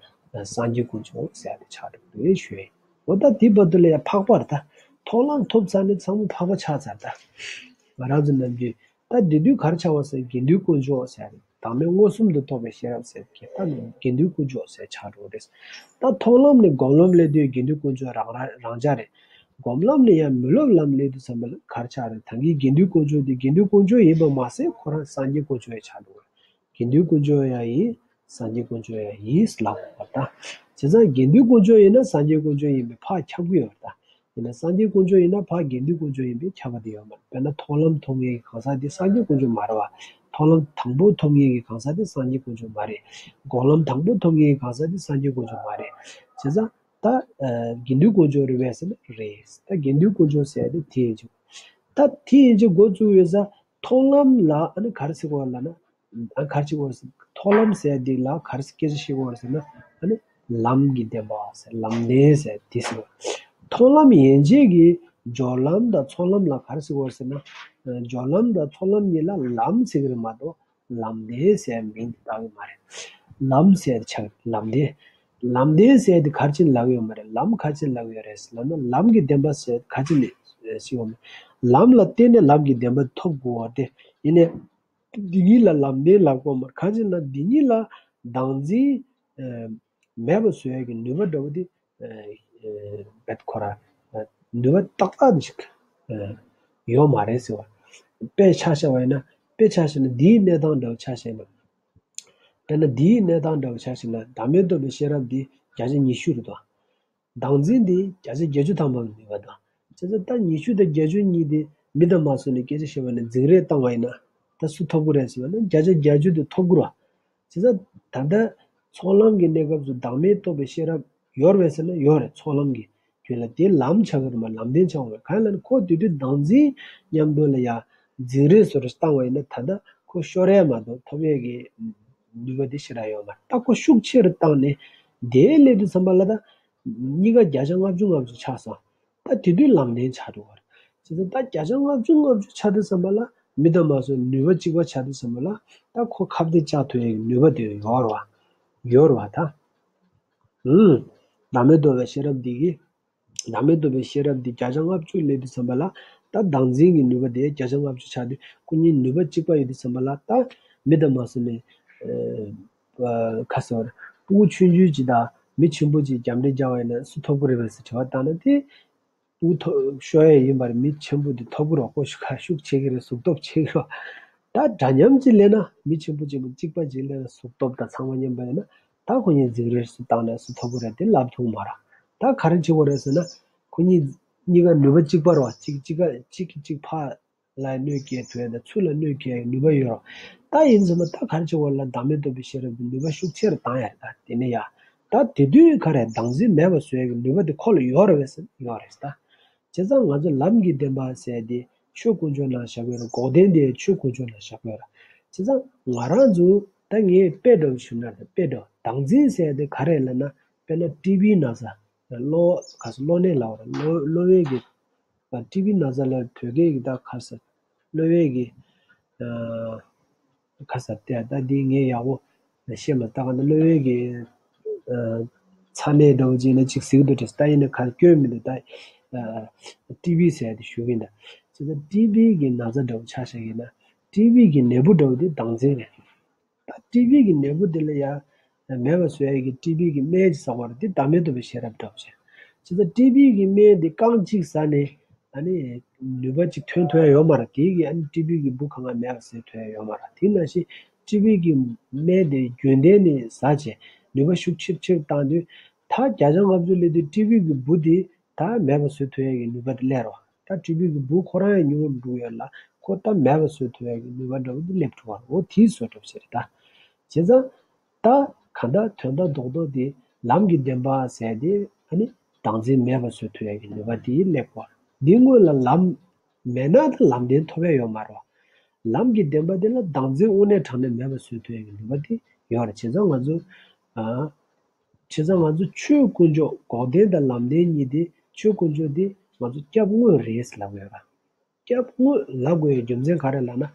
སངས་རྒྱས་དཀོན་མཆོག་ཟེར་ཡ་དེ་ཆགས་འགྲོ་གི་རེད་ཞུ་ཡིན། འོ་ད་དེ་བར་དུ་ལ་ཡང་འཕགས་པ་རེད། ད་མཐོང་ལམ་ཐོབ་ཚར་ནས་ཚང་མ་འཕགས་པ་ཆགས་ཚར། ད་ང་རང་ཚོ་ནམ་རྒྱུན་ད་དེ་དུས་ག་རེ་ཆགས་པ་ཟེར། དགེ་འདུན་དཀོན་མཆོག་ཟེར་ཡ་རེད། བདག་མེད་མངོན་སུམ་དུ་རྟོགས་པའི་ཤེས་རབ་ཟེར་གྱི་ད་ནི་དགེ་འདུན་དཀོན་མཆོག་ཟེར་ཆགས་འགྲོ་གི་རེད། ད་མཐོང་ལམ་ནས་སྒོམ་ལམ་སླེབས་དུས་དགེ་འདུན་དཀོན་མཆོག་རང་རང་རང་འཇགས་རེད། སྒོམ་ལམ་ནས་ཡང་མི་སློབ་ལམ་སླེབས་དུས་ཙམ་པ་ལ་ག་རེ་ཆགས་རེད། ད་གིན་དགེ་འདུན་དཀོན་མཆོག་དེ་དགེ་འདུན་དཀོན་མཆོག་ཡིན་པ་མ་ཟད་ཁོ་རང་སངས་རྒྱས་དཀོན་མཆོག་ཡང་ཆགས་འགྲོ་གི་རེད། དགེ་འདུན་དཀོན་མཆོག་ཡང་ཡིན། སངས་རྒྱས་དཀོན་མཆོག་ཡང་ཡིན་ལབ་པ་ད། བྱས་ཙང་དགེ་འདུན་དཀོན་མཆོག་ཡིན་ན་སངས་རྒྱས་དཀོན་མཆོག་ཡིན་པའི་ཕར་ཁྱབ་ཀྱི་ཡོད་རེད་ད། ཡིན་ན་སངས་རྒྱས་དཀོན་མཆོག་ཡིན་ན་ཕར་དགེ་འདུན་དཀོན་མཆོག་ཡིན་པའི་ཁྱབ་པ་དེ་ཡོད་མ་རེད། དཔེར་ན་མཐོང་ལམ་ཐོབ་མཁན་གྱི་གང་ཟག་དེ་སངས་རྒྱས་དཀོན་མཆོག་མ་རེད་བ། མཐོང་ལམ་དང་པོ་ཐོབ་མཁན་གྱི་གང་ཟག་དེ་སངས་རྒྱས་དཀོན་མཆོག་མ་རེད། སྒོམ་ལམ་དང་པོ་ཐོབ་མཁན་གྱི་གང་ཟག་དེ་སངས་རྒྱས་དཀོན་མཆོག་མ་རེད། བྱས་ཙང་ད་ཨ་དགེ་འདུན་དཀོན་མཆོག་རེད་པས་ཟེར་ན་རེད། ད་དགེ་འདུན་དཀོན་མཆོག་ཟེར་ཡ་དེ་དེ་ཡིན་ཅིག་ད་དེ་ཡིན་ཅིག་འགོ་བཙུགས་ཡོད་ས། མཐོང་ལམ་ལ་ཨ་ནི་ག་རེ་ཟེར་དགོས་ལབ་ན། ཨ་ག་རེ་ཟེར་དགོས་ཟེར། མཐོང་ལམ་ཟེར་འདི་ལ་ག་རེ་སྐད་ཆ་བཤད་དགོས་ཟེར་ན། ཨ་ནི་ལམ་གྱི་བདེན་པ་ཟེར། ལམ་བདེན་ཟེར་འདི་ཟེར། མཐོང་ལམ་ཡན་ཆད་ཀྱི་སྦྱོར་ལམ་དང་ཚོགས་ལམ་ལ་ག་རེ་ཟེར་དགོས་ཟེར་ན། སྦྱོར་ལམ་དང་ཚོགས་ལམ་གཉིས་ལ་ལམ་ཟེར་གྱི་རེད་མ་གཏོགས་ལམ་བདེན་ཟེར་མིང་དེ་བཏགས་ཀྱི་མ་རེད། ལམ་ཟེར་ཆགས་ལམ་བདེན། ལམ་བདེན་ཟེར་དེ་ག་རེ་བྱས་ནས་ལབ་ཡོད་མ་རེད། ལམ་ག་རེ་བྱས་ནས་ལབ་ཡོད་རེད་ལབ་ན། ལམ་གྱི་བདེན་པ་ཟེར་ག་རེ་བྱས་ནས་ཞུ་ཡོད་མ་རེད། ལམ་ལ་བརྟེན་ནས་ལམ་གྱི་བདེན་པ་ཐོབ་དགོས་པ་དེ་ཡིན་ནའི། འདི་གཉིས་ལ་ལམ་བདེན་ལབ་དགོས་མ་རེད། གང་ཅི་ན་འདི་གཉིས་ལ་བདག་འཛིན་ཨ་མེད་པ་བཟོ་ཡ་གི་ནུས་པ་འདྲ་བོ་དེ་ཨ་ཨ་བེད་ཁོ་ར་ཨ་ནུས་པ་ཏག་ཏག་ཅིག་ཨ་ཡོད་མ་རེད་ཟེར་བ། དཔེ་ཆ་བཞག་པ་ཡིན་ན། དཔེ་ཆ་བཞག་ན་འདིའི་གནས་སྟངས་འདྲ་བོ་ཆ་བཞག་ན། དཔེར་ན་འདིའི་གནས་སྟངས་འདྲ་བོ་ཆ་བཞག་ན། བདག་མེད་རྟོགས་པའི་ཤེས་རབ་འདི་བརྒྱ་ཆ་ཉི་ཤུ་རེད་དོ། བདག་འཛིན་དེ་བརྒྱ་ཆ་བརྒྱད་ཅུ་ཐམ་པ་ལ་ནུས་པ་དང་། བྱས་ཙང་ད་ཉི་ཤུ་དང་བརྒྱད་ཅུ་གཉིས་དེ་མི་དང་མ་སོང་ནས་སྐད་ཆ་བཤད་པ་ནས་འཛིང་རེས་བཏང་བ་ཡིན་ན། ད་སུ་ཐོབ་ཀྱི་རེད་ཟེར་བ་ན་བརྒྱ་ཆ་བརྒྱད་ཅུ་དེ་ཐོབ་ཀྱི་རེད། བྱས་ཙང་ད་ལྟ་ཚོགས་ལམ་གྱི་གནས་སྐབས་སུ་བདག་མེད་རྟོགས་པའི་ཤེས་རབ་ཡོད་རེད་ཟེར་ན་ཡོད་རེད། ཚོགས་ལམ་གྱི་རྒྱུད་ལ་དེ་ལམ་ཆགས་ཀྱི་རེད་མ། ལམ་བདེན་ཆགས་ཀྱི་རེད། གང་ཡིན་ལབ་ན་ཁོ་དེ་དུས་བདག་འཛིན་མཉམ་དུ་ལ་ཡ་འཛིང་རེས་བཟོ་རེས་བཏང་བ་ཡིན་ན་ད་ལྟ་ཁོ་ཤོར་ཡ་མ་གཏོགས་ཐོབ་ཡ་གི་ནུས་པ་དེ་ཞེ་དྲག་ཡོད་མ་རེད། ད་ཁོ་ཤུགས་ཆེ་རུ་བཏང་ནས་དེ་སླེབས་དུས་ཙམ་པ་ལ་ད། གཉིས་ཀ་བརྒྱ་ཆ་ལྔ་བཅུ་ལྔ་བཅུ་ཆགས་སོང་། ད་དེ་དུས་ལམ་བདེན་ཆགས་འགྲོ་བ་རེད། བྱས་ཙང་ད་བརྒྱ་ཆ་ལྔ་བཅུ་ལྔ་བཅུ་ཆགས་དུས་ཙམ་པ་ལ་མི་དང་མ་སོང་ནུས་པ་གཅིག་པ་ཆགས་དུས་ཙམ་པ་ལ་ད་ཁོ་ཁ་གཏད་བཅག་ཐུབ་ཡག་གི་ནུས་པ་དེ་ཡོད་རེད་བ། ཡོད་རེད་བ་ད། ཨུམ། བདག་མེད་རྟོགས་པའི་ཤེས་རབ་འདི་གིས། བདག་མེད་རྟོགས་པའི་ཤེས་རབ་འདི་བརྒྱ་ཆ་ལྔ་བཅུ་སླེབས་དུས་ཙམ་པ་ལ་ད་བདག་འཛིན་གྱི་ནུས་པ་དེ་བརྒྱ་ཆ་ལྔ་བཅུ་ཆགས་དུས་ཁོ་གཉིས་ནུས་པ་གཅིག་པ་ཡོད་དུས་ཙམ་པ་ལ་ད་མི་དང་མ་སོང་ནས། ཁ་ཟེར་བར་སྤུ་གུ་ཆུང་ཆུང་ཅིག་དང་མི་ཆེན་པོ་ཅིག་རྒྱབ་འདྲེ་རྒྱག་པ་ཡིན་ན་སུ་ཐོབ་ཀྱི་རེད་པས་ཟེར་དྲི་བ་བཏང་ན། དེ་སྤུ་གུ་ཐོ་ཤོར་ཡས་ཡིན་པར་མི་ཆེན་པོ་དེ་ཐོབ་ཀྱི་རེད། ཁོ་ཤུགས་ཁ་ཤུགས་ཆེ་གི་རེད། གཟུགས་སྟོབས་ཆེ་གི་རེད། ད་འདྲ་མཉམ་ཅིག་སླེབས་ན་མི་ཆེན་པོ་ཆེན་པོ་གཅིག་པ་ཅིག་སླེབས་ན་གཟུགས་སྟོབས་དང་ཚང་མ་མཉམ་པ་ཡིན་ན་ད་ཁོ་གཉིས་འཛིང་རེས་སུ་བཏང་ན་སུ་ཐོབ་ཀྱི་རེད། དེ་ལབ་ཐུབ་མ་རེད། ད་ག་རེ་བྱེད་དགོས་རེད་ཟེར་ན་ཁོ་གཉིས་ གཉིས་ཀ་ནུས་པ་གཅིག་པ་རེད་བ། གཅིག་གཅིག་ག་གཅིག་གིས་གཅིག་ཕར་ལ་གནོད་སྐྱེལ་ཐུབ་ཡ་དང་ཚུར་ལ་གནོད་སྐྱེལ་ཡ་ནུས་པ་ཡོད་རེད། ད་ཡིན་ཙང་མ་ད་ག་རེ་བྱེད་དགོས་ལབ་ན་བདག་མེད་རྟོགས་པའི་ཤེས་རབ་ཀྱིས་ནུས་པ་ཤུགས་ཆེ་རུ་བཏང་ཡ་རེད། ད་དེ་ནས་ཡ་ད་དེ་དུས་ག་རེ་བདག་འཛིན་མེད་པ་བཟོ་ཡ་གི་ནུས་པ་དེ་ཁོ་ལ་ཡོད་རེད་བས་ཟེར། ཡོད་རེད་ད། བྱས་ཙང་ང་ཚོ་ལམ་གྱི་བདེན་པ་ཟེར་དེ་ཆོས་དཀོན་མཆོག་ནང་བཞག་གི་ཡོད་རེད། འགོག་བདེན་དེ་ཆོས་དཀོན་མཆོག་ནང་བཞག་གི་ཡོད་རེད། བྱས་ཙང་ང་རང་ཚོ་ད་ངས་དཔེ་འདྲ་བོ་ཞུ་ན་རེད། དཔེ་འདྲ་བོ་བདག་འཛིན་ཟེར་དེ་ག་རེ་ལབ་ན་དཔེར་ན་ཊི་བི་ན་ཚ། གློ་ག་ས་གློ་ནད་ལབ་པ་རེད། གློ་གློ་བའི་གི་ཊི་བི་ན་ཚ་ལ་བོད་སྐད་ཀྱི་ད་ག་ས་གློ་བའི་གི་ག་ས་དེ་ད་འདི་ངས་ཡག་པོ་ཤེས་མ་ད་ག་ད་གློ་བའི་གི་ཚ་ནད་འདྲ་བོ་ཅིག་ན་ཅིག་ཟེར་གི་འདུག་དྲན་སོང་། ད་ཡིན་ན་ག་སྐྱོན་མི་འདུག་ད་ཊི་བི་ཟེར་ཡ་དེ་ཞུ་གི་ཡིན། ད་ཅི་ད་ཊི་བི་གི་ན་ཚ་འདྲ་བོ་ཆ་བཞག་ཡིན་ན་ཊི་བི་གི་ནད་འབུ་འདྲ་བོ་དེ་བདག་འཛིན་རེད། ད་ཊི་བི་གི་ནད་འབུ་དེ་ལ་ཡ་མེད་པ་བཟོ་ཡ་གི་ཊི་བི་གི་སྨན་ཅིག་ཟ་དགོས་རེད། དེ་བདག་མེད་རྟོགས་པའི་ཤེས་རབ་འདྲ་བོ་ཅིག་རེད། ཅི་ད་ཊི་བི་གི་སྨན་དེ་རྐང་གཅིག་ཟ་ནས་ཨ་ནི་ནུས་པ་ཅིག་ཐོན་ཐུབ་ཡ་ཡོད་མ་རེད། དེ་གི་ཨ་ནི་ཊི་བི་གི་འབུ་གང་ག་མེད་པ་བཟོ་ཐུབ་ཡ་ཡོད་མ་རེད། དེ་ནང་བཞིན་ཊི་བི་གི་སྨན་དེ་རྒྱུན་ལྡན་ནས་ཟ་བྱས་ནུས་པ་ཤུགས་ཆེར་ཆེར་བཏང་དུས་ད་བརྒྱ་ཆ་ལྔ་བཅུ་སླེབས་དུས་ཊི་བི་གི་འབུ་དེ་ད་མེད་པ་བཟོ་ཐུབ་ཡ་གི་ནུས་པ་དེ་སླེབས་རེད་བ། ད་ཊི་བི་གི་འབུ་ཁོ་རང་ཡང་ཉུང་རུ་འགྲོ་ཡོད་ལ་ཁོ་ད་མེད་པ་བཟོ་ཐུབ་ཡ་གི་ནུས་པ་འདྲ་བོ་དེ་སླེབས་འགྲོ་བ་རེད། འོ་དེའི་བཟོ་འདྲ་བོ་ཞིག་རེད་ད། བྱས་ཙང་ད་གང་ལྟར་དོན་དག་རྡོག་རྡོག་དེ་ལམ་གྱི་བདེན་པ་ཟེར་དེ་ཨ་ནི་བདག་འཛིན་མེད་པ་བཟོ་ཐུབ་ཡ་གི་ནུས་པ་དེ་སླེབས་པ་རེད། འདི་སྔོན་ལ་ལམ་མེད་ན་ད་ལམ་བདེན་ཐོབ་ཡ་ཡོད་མ་རེད་བ། ལམ་གྱི་བདེན་པ་དེ་ལ་བདག་འཛིན་དངོས་གནས་དྲང་གནས་མེད་པ་བཟོ་ཐུབ་ཡ་གི་ནུས་པ་དེ་ཡོད་རེད། བྱས་ཙང་ང་ཚོ་ཨ། བྱས་ཙང་ང་ཚོ་ཆོས་དཀོན་མཆོག་འགོག་བདེན་དང་ལམ་བདེན་གཉིས་དེ་ཆོས་དཀོན་མཆོག་དེ་ང་ཚོ་སྐྱབས་དངོས་རེད་ལབ་དགོས་ཡོད་ར། སྐྱབས་དངོས་ལབ་དགོས་ཡའི་རྒྱུ་མཚན་ག་རེ་ལབ་ན།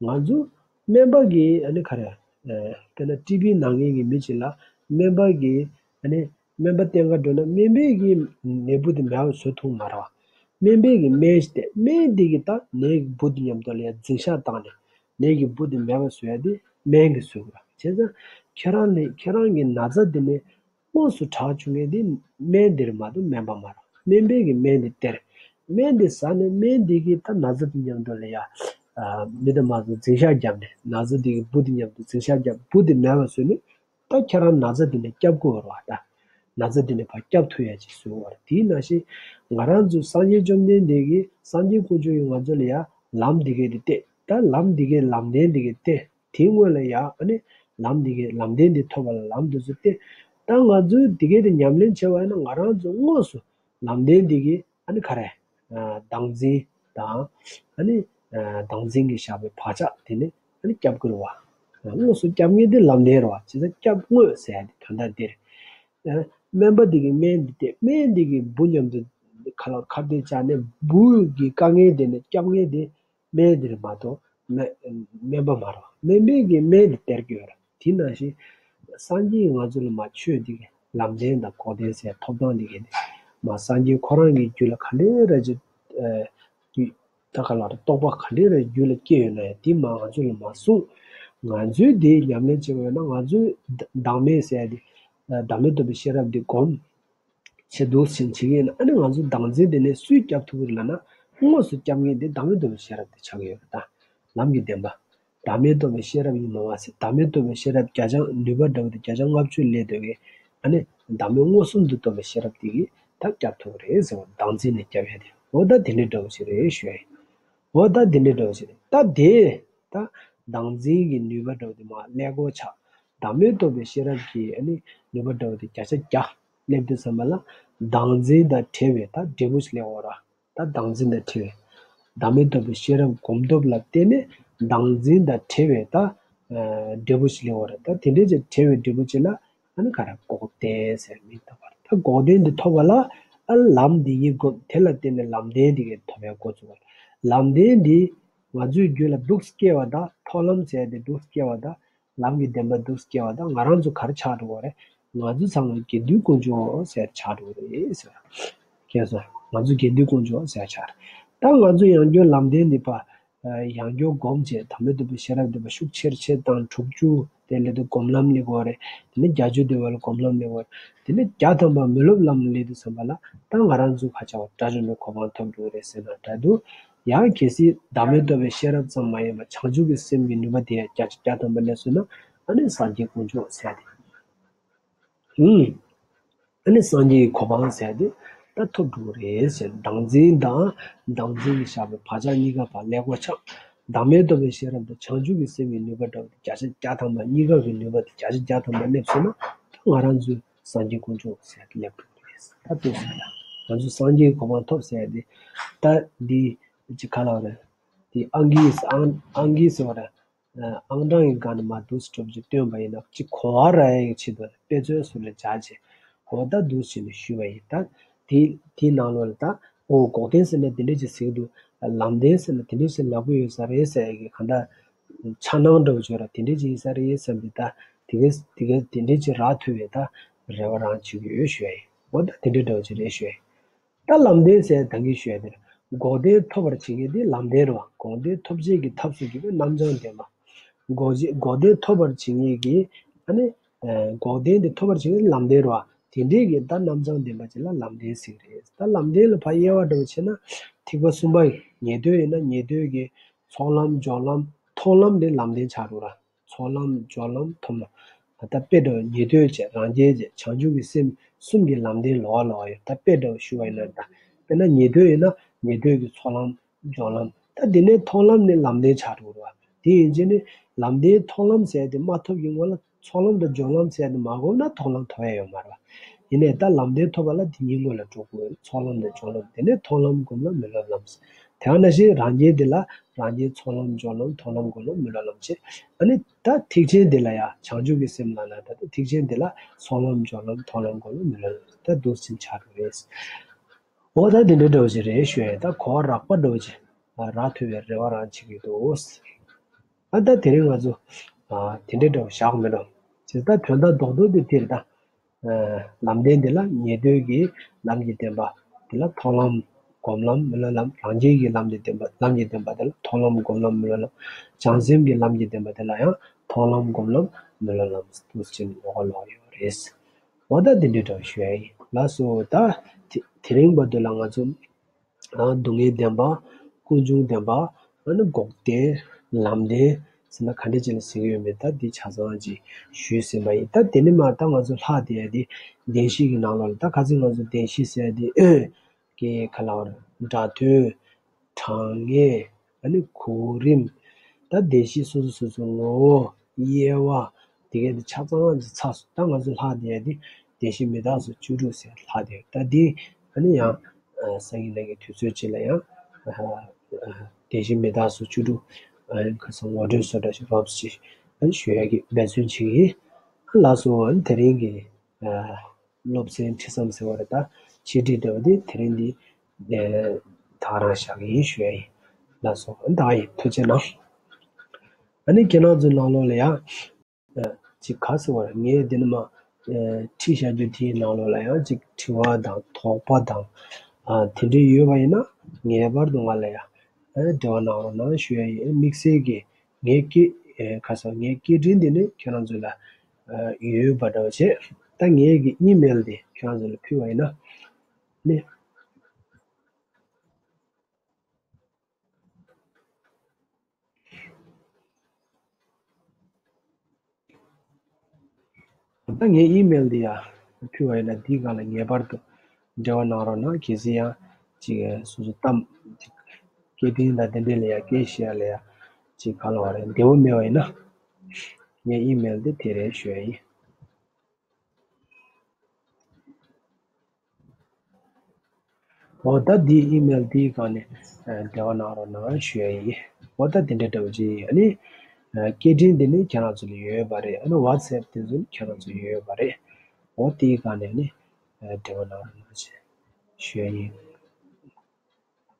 ང་ཚོ་སྨན་པ་གིས་ཨ་ནི་ག་རེ་ཨ་དཔེར་ན་ཊི་བི་ན་མཁན་གྱི་མི་ཅིག་ལ་སྨན་པ་གིས་ཨ་ནི་སྨན་པ་བསྟེན་ག་འགྲོ་ན་སྨན་པས་ཀྱིས་ནད་འབུ་དེ་མེད་པ་བཟོ་ཐུབ་མ་རེད་བ། སྨན་པས་ཀྱིས་སྨན་ཞིག་སྟེར། སྨན་དེ་གིས་ད་ནད་ཀྱི་འབུ་དེ་མཉམ་དུ་ལ་ཡ་འཛིན་བྱ་བཏང་ནས་ནད་ཀྱི་འབུ་དེ་མེད་པ་བཟོ་ཡ་དེ་སྨན་གྱིས་བཟོ་དགོས་ར། བྱས་ཙང་ཁྱེད་རང་ནི་ཁྱེད་རང་གི་ན་ཚ་དེ་ནི་དངོས་སུ་དྲག་བཅུག་མཁན་དེ་སྨན་དེ་རེད་མ་གཏོགས་སྨན་པ་མ་རེད། སྨན་པས་ཀྱིས་སྨན་དེ་སྟེར། སྨན་དེ་ཟ་ནས་སྨན་དེ་གིས་ད་ན་ཚ་དེ་མཉམ་དུ་ལ་ཡ་མི་དང་མ་དང་འཛིན་བྱ་བརྒྱབ་ནས་ན་ཚ་དེ་གི་འབུ་དེ་མཉམ་དུ་འཛིན་བྱ་བརྒྱབ། འབུ་དེ་མེད་པ་བཟོས་ནས་ད་ཁྱེད་རང་ན་ཚ་དེ་ནས་སྐྱོབ་དགོས་རེད་བ། ད་ན་ཚ་དེ་ནས་ཕར་སྐྱོབ་ཐུབ་ཡ་ཅིག་བཟོས་པ་རེད། དེའི་ནང་བཞིན་ང་རང་ཚོ་སངས་རྒྱས་བཅོམ་ལྡན་འདས་ཀྱིས་སངས་རྒྱས་དཀོན་མཆོག་གིས་ང་ཚོ་ལ་ཡ་ལམ་འདི་གས་དེ་བསྟན། ད་ལམ་འདི་གས་ལམ་བདེན་འདི་གས་བསྟན། དེའི་སྔོན་ལ་ཡ་ཨ་ནི་ལམ་འདི་གས་ལམ་བདེན་འདི་ཐོབ་པ་ལ་ལམ་འདི་ཚོ་བསྟན། ད་ང་ཚོས་འདི་གས་དེ་ཉམས་ལེན་བྱས་པ་ཡིན་ན་ང་རང་ཚོ་དངོས་སུ་ལམ་བདེན་འདི་གས་ཨ་ནི་ག་རེ་བདག་འཛིན་དང་ཨ་ནི་བདག་འཛིན་གྱི་བཞག་པའི་བག་ཆགས་དེ་ནི་ཨ་ནི་སྐྱབས་དགོས་རེད་བ། དངོས་སུ་སྐྱབས་མཁན་དེ་ལམ་བདེན་རེད་བ། བྱས་ཙང་སྐྱབས་དངོས་ཟེར་ཡ་དེ་དོན་དག་འདི་རེད། སྨན་པ་འདི་གིས་སྨན་འདི་སྟེར། སྨན་འདི་གིས་འབུ་མཉམ་དུ་ཁ་ལག་ཁ་གཏད་བཅག་ནས་འབུ་གི་དཀའ་ངལ་དེ་ནས་སྐྱོབ་མཁན་དེ་སྨན་འདི་རེད་མ་གཏོགས་སྨན་སྨན་པ་མ་རེད། སྨན་པས་ཀྱིས་སྨན་འདི་སྟེར་གྱི་ཡོད་རེད། དེ་ནང་བཞིན་སངས་རྒྱས་ཀྱིས་ང་ཚོ་ལ་མ་ཆོས་འདི་གི་ལམ་བདེན་དང་འགོག་བདེན་ཟེར་ཐོབ་ཐང་འདི་གི་ནི་མ་སངས་རྒྱས་ཁོ་རང་གི་རྒྱུད་ལ་ག་འདྲའི་ར་ཅིག་ཨ་རྒྱུད་ད་ག་ལ་ར་རྟོགས་པ་ག་འདྲའི་ར་རྒྱུད་ལ་སྐྱེས་ཡོད་ན་ཡང་དེ་མ་ང་ཚོ་ལ་མ་གསུངས། ང་ཚོས་དེ་ཉམས་ལེན་བྱེད་དགོས་ཡོད་ན་ང་ཚོས་བདག་མེད་ཟེར་ཡ་དེ་བདག་མེད་རྟོགས་པའི་ཤེས་རབ་འདི་སྒོམ། བྱེད་འདུག་ཟིན་བྱེད་ཀྱི་ཡིན་ན་ཨ་ནི་ང་ཚོའི་བདག་འཛིན་དེ་ནས་སུས་སྐྱོབ་ཐུབ་ཀྱི་རེད་ལབ་ན་དངོས་སུ་སྐྱོབ་མཁན་དེ་བདག་མེད་རྟོགས་པའི་ཤེས་རབ་དེ་ཆགས་ཀྱི་ཡོད་རེད་ད། ལམ་གྱི་བདེན་པ། བདག་མེད་རྟོགས་པའི་ཤེས་རབ་ཡིན་མ་མ་ཟད་བདག་མེད་རྟོགས་པའི་ཤེས་རབ་བརྒྱ་ཆ་ནུས་པ་འདྲ་བོ་དེ་བརྒྱ་ཆ་ལྔ་བཅུ་སླེབས་འདོད་ཀྱི་ཨ་ནི་བདག་མེད་མངོན་སུམ་དུ་རྟོགས་པའི་ཤེས་རབ་དེ་གིས་ད་སྐྱོབ་ཐུབ་ཀྱི་རེད་ཟེར་བ་བདག་འཛིན་ནས་སྐྱོབ་ཡ་དེ་འོ་ད་དེ་འདྲའི་འདྲ་བོ་ཞིག་རེད་ཞུ་ཡ་ཡིན། འོ་ད་དེ་འདྲའི་འདྲ་བོ་ཞིག་རེད་ད་དེ། ད་བདག་འཛིན་གྱི་ནུས་པ་འདྲ་བོ་དེ་མ་ཀླད་ཀོར་ཆགས། བདག་མེད་རྟོགས་པའི་ཤེས་རབ་ཀྱི་ཨ་ནི་ནུས་པ་འདྲ་བོ་དེ་བརྒྱ་ཆ་བརྒྱ། སླེབས་དུས་ཙམ་པ་ལ་བདག་འཛིན་དང་བྲལ་བའི་ད་འབྲས་བུ་ཞིག་སླེབས་ཡོད་རེད། ད་བདག་འཛིན་དང་བྲལ་བའི་བདག་མེད་རྟོགས་པའི་ཤེས་རབ་སྒོམ་སྟོབས་ལ་བརྟེན་ནས་བདག་འཛིན་དང་བྲལ་བའི་ད་འབྲས་བུ་ཞིག་སླེབས་ཡོད་རེད། ད་དེ་འདྲའི་ཅིག་བྲལ་བའི་འབྲས་བུ་ཅིག་ལ་ཨ་ནི་ག་རེ་འགོག་བདེན་ཟེར་མིང་བཏགས་པ་རེད། ད་འགོག་བདེན་འདི་ཐོབ་པ་ལ་ཨ་ལམ་འདི་ཡིན་དགོས། དེ་ལ་བརྟེན་ནས་ལམ་བདེན་འདི་གས་ཐོབ་ཡ་འགོ་བཙུགས་པ་རེད། ལམ་བདེན་འདི་ང་ཚོའི་རྒྱུད་ལ་འདུག་སྐྱེ་བ་དང་མཐོང་ལམ་ཟེར་ཏེ་འདུག་སྐྱེ་བ་དང་། ལམ་གྱི་བདེན་པ་འདུག་སྐྱེ་བ་དང་ང་རང་ཚོ་ག་རེ་ཆགས་འགྲོ་གི་རེད། ང་ཚོ་ཚང་མ་དགེ་འདུན་དཀོན་མཆོག་ཟེར་ཆགས་འགྲོ་གི་རེད་ཟེར། མཁྱེན་སོང་། ང་ཚོ་དགེ་འདུན་དཀོན་མཆོག་ཟེར་ཆགས་རེད། ད་ང་ཚོ་ཡང་སྐྱར་ལམ་བདེན་འདི་པ། ཡང་སྐྱར་སྒོམ་བྱས་བདག་མེད་རྟོགས་པའི་ཤེས་རབ་འདི་པ་ཤུགས་ཆེར་ཆེར་བཏང་དྲུག་ཅུ་དེ་སླེབས་དུས་སྒོམ་ལམ་སླེབས་ཀྱི་ཡོད་རེད། དེ་ནས་བརྒྱད་ཅུ་དེ་པ་ལ་སྒོམ་ལམ་སླེབས་ཀྱི་ཡོད་རེད། དེ་ནས་བརྒྱ་ཐམ་པ་མི་སློབ་ལམ་སླེབས་དུས་ཙམ་པ་ལ་ད་ང་རང་ཚོ་ཁ་ཆག་པ་དགྲ་བཅོམ་པའི་གོ་འཕང་ཐོབ་འགྲོ་གི་རེད་ཟེར་ན་འདྲ་འདུག་ཡང་གལ་སྲིད་བདག་མེད་རྟོགས་པའི་ཤེས་རབ་ཙམ་མ་ཡིན་པར་བྱང་ཆུབ་ཀྱི་སེམས་ཀྱི་ནུས་པ་དེ་ཡང་བརྒྱ་ཆ་བརྒྱ་ཐམ་པ་སླེབས་སོང་ན་ཨ་ནི་སངས་རྒྱས་དཀོན་མཆོག་ཟེར་ཏེ། ཨུམ། ཨ་ནི་སངས་རྒྱས་ཀྱི་གོ་འཕང་ཟེར་ཏེ། ད་ཐོབ་འགྲོ་གི་རེད་ཟེར། བདག་འཛིན་དང་བདག་འཛིན་གྱིས་བཞག་པའི་བག་ཆགས་གཉིས་ཀ་ཕར་ལེགས་པར་འཆང་། བདག་མེད་རྟོགས་པའི་ཤེས་རབ་དང་བྱང་ཆུབ་ཀྱི་སེམས་ཀྱི་ནུས་པ་འདྲ་བ་དེ་བརྒྱ་ཆ་བརྒྱ་ཐམ་པ། གཉིས་ཀ་གི་ནུས་པ་དེ་བརྒྱ་ཆ་བརྒྱ་ཐམ་པ་སླེབས་སོང་ན། ད་ང་རང་ཚོའི་སངས་རྒྱས་དཀོན་མཆོག་ཟེར་ཡ་དེ་སླེབས་འགྲོ་གི་རེད། ད་ལྟོས་ཟེར་ན་ང་ཚོ་སངས་རྒྱས་གོ་འཕང་ཐོབ་ཟེར་ཡ་དེ། ད་འདི་ཅི་ག་ལ་རེད། དེ་ཨང་ཀི་ཨང་ཨང་ཀི་ཟེར་བ་རེད། ཨང་གྲངས་ཀྱི་སྒང་ནས་མར་འདུག་སེ་འགྲོ་བྱས་སྟོན་པ་ཡིན་ན། ཅིག་གོ་བ་རག་ཡག་གི་ཆེད་དུ་དཔེ་མཚོན་བཟོ་འདྲ་སྦྱར་བྱས། འོ་ད་འདུག་སེ་བྱས་ནས་ཞུས་པ་ཡིན། ད་དེ་དེའི་ནང་ལོགས་ལ་ད། འོ་འགོག་བདེན་ཟེར་ན་དེ་འདྲ་ཅིག་ཟེར་གྱི་འདུག་ལམ་བདེན་ཟེར་ན་དེ་འདྲ་ཟེར་ལབ་ཀྱི་ཡོད་ས་རེད་ཟེར་ཡག་གི་གང་ལྟར་འཆར་སྣང་འདྲ་བོ་བྱོས་ར། དེ་འདྲ་ཅིག་ཡིན་ས་རེད་བསམ་པའི། ད་དེ་ག་དེ་ག་དེ་འདྲ་ཅིག་རག་ཐུབ་པའི་ད་རེ་བ་རང་བྱེད་ཀྱི་ཡོད་ཞུ་ཡ་ཡིན། འོ་ད་དེ་འདྲ་འདྲ་བོ་ཅིག་རེད་ཞུ་ཡ་ཡིན། ད་ལམ་བདེན་ཟེར་ད་གིན་ཞུས་ཡ་དེ་རེད། འགོག་བདེན་ཐོབ་པར་བྱེད་མཁན་དེ་ལམ་བདེན་རེད་བ། འགོག་བདེན་ཐོབ་བྱེད་ཀྱི་ཐབས་སུ་གྱུར་པའི་རྣམ་བྱང་བདེན་པ། འགོག་བྱེད་འགོག་བདེན་ཐོབ་པར་བྱེད་མཁན་གྱི། ཨ་ནི། ཨ། འགོག་བདེན་དེ་ཐོབ་པར་བྱེད་མཁན་ལམ་བདེན་རེད་བ། དེ་འདྲའི་གི་ད་རྣམ་བྱང་བདེན་པ་ཅིག་ལ་ལམ་བདེན་ཟེར་གྱི་རེད། ད་ལམ་བདེན་ལ་ཕར་དབྱེ་བ་འདྲ་བོ་ཕྱེ་ན། ཐེག་པ་གསུམ་པ་ཉན་ཐོས་ཡིན་ན་ཉན་ཐོས་ཀྱི་ཚོགས་ལམ་སྦྱོར་ལམ་མཐོང་ལམ་དེ་ལམ་བདེན་ཆགས་འགྲོ་ར། ཚོགས་ལམ་སྦྱོར་ལམ་མཐོང་ལམ། ད་དཔེ་འདྲ་བོ་ཉན་ཐོས་བྱས། རང་རྒྱལ་བྱས། བྱང་ཆུབ་ཀྱི་སེམས་གསུམ་གྱི་ལམ་བདེན་ལོགས་ལོགས་ཡོད། ད་དཔེ་འདྲ་བོ་ཞུ་བ་ཡིན་ན། ད་དཔེར་ན་ཉན་ཐོས་ཡིན་ན་ཉན་ཐོས་ཀྱི་ཚོགས་ལམ་སྦྱོར་ལམ། ད་དེ་ནས་མཐོང་ལམ་ནི་ལམ་བདེན་ཆགས་འགྲོ་གི་རེད་བ། དེ་ཡིན་ཕྱིན་ནི་ལམ་བདེན་མཐོང་ལམ་ཟེར་དེ་མ་ཐོབ་ཀྱི་སྔོན་ལ་ཚོགས་ལམ་དང་སྦྱོར་ལམ་ཟེར་དེ་མ་བསྒོམས་ན་མཐོང་ལམ་ཐོབ་ཡ་ཡོད་མ་རེད་བ། ཡིན་ནའི་ད་ལམ་བདེན་ཐོབ་པ་ལ་དེ་གཉིས་སྔོན་ལ་འགྲོ་དགོས། ཚོགས་ལམ་དང་སྦྱོར་ལམ། དེ་ནས་མཐོང་ལམ་སྒོམ་ལམ་མི་སློབ་ལམ། དེ་ནང་བཞིན་རང་རྒྱལ་དེ་ལ་རང་རྒྱལ་ཚོགས་ལམ་སྦྱོར་ལམ་མཐོང་ལམ་སྒོམ་ལམ་མི་སློབ་ལམ་བྱས། ཨ་ནི་ད་ཐེག་ཆེན་དེ་ལ་ཡང་བྱང་ཆུབ་ཀྱི་སེམས་ལ་ན་ད་ལྟ་ཐེག་ཆེན་དེ་ལ་ཚོགས་ལམ་སྦྱོར་ལམ་མཐོང་ལམ་སྒོམ་ལམ་མི་སློབ་ལམ། ད་འདུག་སེ་ཆགས་འགྲོ་རེད། འོ་ད་དེ་འདྲ་འདྲ་བོ་ཞིག་རེད་ཞུ་ཡ། ད་གོ་བ་རགས་པ་འདྲ་བོ་ཅིག་རག་ཐུབ་པའི་རེ་བ་རང་བྱེད་ཀྱི་འདུག་ཨ་ད་དེ་རིང་ང་ཚོ་ཨ་དེ་འདྲ་འདྲ་བོ་བཞག་མི་འགྲོ། ཇི་ལྟར་དོན་དག་རྡོག་རྡོག་དེ་དེ་རེད་ད། ཨ་ལམ་བདེན་དེ་ལ་ཉན་ཐོས་ཀྱི་ལམ་གྱི་བདེན་པ་དེ་ལ་མཐོང་ལམ་སྒོམ་ལམ་མི་སློབ་ལམ། རང་རྒྱལ་གྱི་ལམ་གྱི་བདེན་པ་ལམ་གྱི་བདེན་པ་དེ་ལ་མཐོང་ལམ་སྒོམ་ལམ་མི་སློབ་ལམ། བྱང་སེམས་ཀྱི་ལམ་གྱི་བདེན་པ་དེ་ལ་ཡང་མཐོང་ལམ་སྒོམ་ལམ་མི་སློབ་ལམ་དུ་ཕྱིན་ལོག་ལོག་ཡོད་རེད། འོ་ད་འདི་འདྲའི་འདྲ་བ་ཞུ་ཡ་ཡིན། ལགས་སོ། ད་དེ་དེ་རིང་བར་དུ་ལ་ང་ཚོ་ཨ་སྡུག་བསྔལ་བདེན་པ། ཀུན་འབྱུང་བདེན་པ། ཨ་ནི་འགོག་བདེན། ལམ་བདེན་ཟེར་ན་ག་འདྲ་ཅིག་ལ་ཟེར་གྱི་ཡོད་མེད་ད་འདི་ཆ་ཚང་ཅིག་ཞུས་ཟིན་པ་ཡིན། ད་དེ་ནས་མར་ད་ང་ཚོ་ལྷག་བསྡད་ཡ་དེ་བདེན་བཞི་གི་ནང་ལོགས་ལ། ད་ཁ་སང་ང་ཚོ་བདེན་བཞི་ཟེར་ཡ་དེ་ཀྱི་ག་ལ་བར་སྒྲ་དོན། གྲངས་ངེས། ཨ་ནི་གོ་རིམ། ད་བདེན་བཞི་སོ་སོ་སོ་སོའི་ངོ་བོ། དབྱེ་བ། དེ་གའི་དེ་ཆ་ཚང་ཅིག་ཚར་སོང་། ད་ང་ཚོ་ལྷག་བསྡད་ཡ་དེ་བདེན་བཞི་མི་རྟག་སོགས་བཅུ་དྲུག་ཟེར་ལྷག་བསྡད་ཡ། ད་འདི་ཨ་ནི་ཡང་ཨ་སང་ཉིན་གནངས་ཀྱི་དུས་ཚོད་ཅིག་ལ་ཡང་ཨ་ཨ་བདེན་བཞི་མི་རྟག་སོགས་བཅུ་དྲུག་ཨ་ཁ་སང་ངོ་སྤྲོད་བཟོ་འདྲ་ཞིག་རོབ་ཅིག་ཨ་ནི་ཞུ་ཡ་གི་འབད་བརྩོན་བྱེད་ཀྱི་ཡིན། ལགས་སོ། ཨ་ནི་དེ་རིང་གི་ཨ་སློབ་ཚན་ཁྲིད་མཚམས་ཟེར་བ་རེད། ད་ཆེད་ཁྲིད་འདྲ་བ་འདི་དེ་རིང་འདི་ཨེ་ད་ག་རང་བཞག་གི་ཡིན་ཞུ་ཡ་ཡིན། ལགས་སོ། ཨ་ནི་ད་ག་ཡིན། ཐུགས་རྗེ་གནང་། ཨ་ནི་ཁྱེད་རང་ཚོའི་ནང་ལོགས་ལ་ཡང་ཨེ་ཅིག་ག་ཟེར་བ་རེད། ངས་འདི་ནས་མར་ཨེ་ཁྲིད་བཞག་རྒྱུ་དེའི་ནང་ལོགས་ལ་ཡང་ཅིག་དྲི་བ་དང་དོགས་པ་དང་ཨ་དེ་འདྲ་ཡོད་པ་ཡིན་ན་ངེས་པར་དུ་ང་ལ་ཡང་ཨེ་འབྲེལ་བ་གནང་རོགས་གནང་ཞུ་ཡ་ཡིན། དམིགས་བསལ་གྱི་ངའི་སྐད་ཨེ་ཁ་སང་ངའི་སྐད་འཕྲིན་འདི་ནི་ཁྱེད་རང་ཚོ་ལ་ཨ་ཡོད་པ་འདྲ་བ་བྱས། ད་ངའི་གི་ཨི་མེལ་འདི་ཁྱེད་རང་ཚོ་ལ་ཕུལ་བ་ཡིན་ན་ནི། ད་ངའི་ཨི་མེལ་འདི་ཡང་ཕུལ་བ་ཡིན་ན་འདིའི་སྒང་ལ་ངེས་པར་དུ་འབྲེལ་བ་གནང་རོགས་གནང་། གལ་སྲིད་ཡང་ཅིག་སོ་སོ་གཏམ་ཅིག་སྐད་འཕྲིན་དང་དེ་འདྲས་ལ་ཡང་སྐད་བཤད་ཡ་ལ་ཡང་ཅིག་ག་ལ་བ་རེད། བདེ་བོ་མེད་པ་ཡིན་ན་ངའི་ཨི་མེལ་འདི་དེ་རེད་ཞུ་ཡ་ཡིན། འོ་ད་འདི་ཨི་མེལ་འདིའི་སྒང་ནས་ཨ་འབྲེལ་བ་གནང་རོགས་གནང་ཞུ་ཡ་ཡིན། འོ་ད་དེ་འདྲ་འདྲ་བོ་ཅིག་ཡིན། ཨ་ནི་ཨ་སྐད་འཕྲིན་འདི་ནི་ཁྱེད་རང་ཚོ་ལ་ཡོད་པ་རེད། ཨ་ནི་ཝ་ཚེབ་དེ་ཚོ་ནི་ཁྱེད་རང་ཚོ་ཡོད་པ་རེད། འོ་དེའི་སྒང་ནས་ནི་ཨ་འབྲེལ་བ་གནང་རོགས་གནང་ཞེས་ཞུ་ཡ་ཡིན།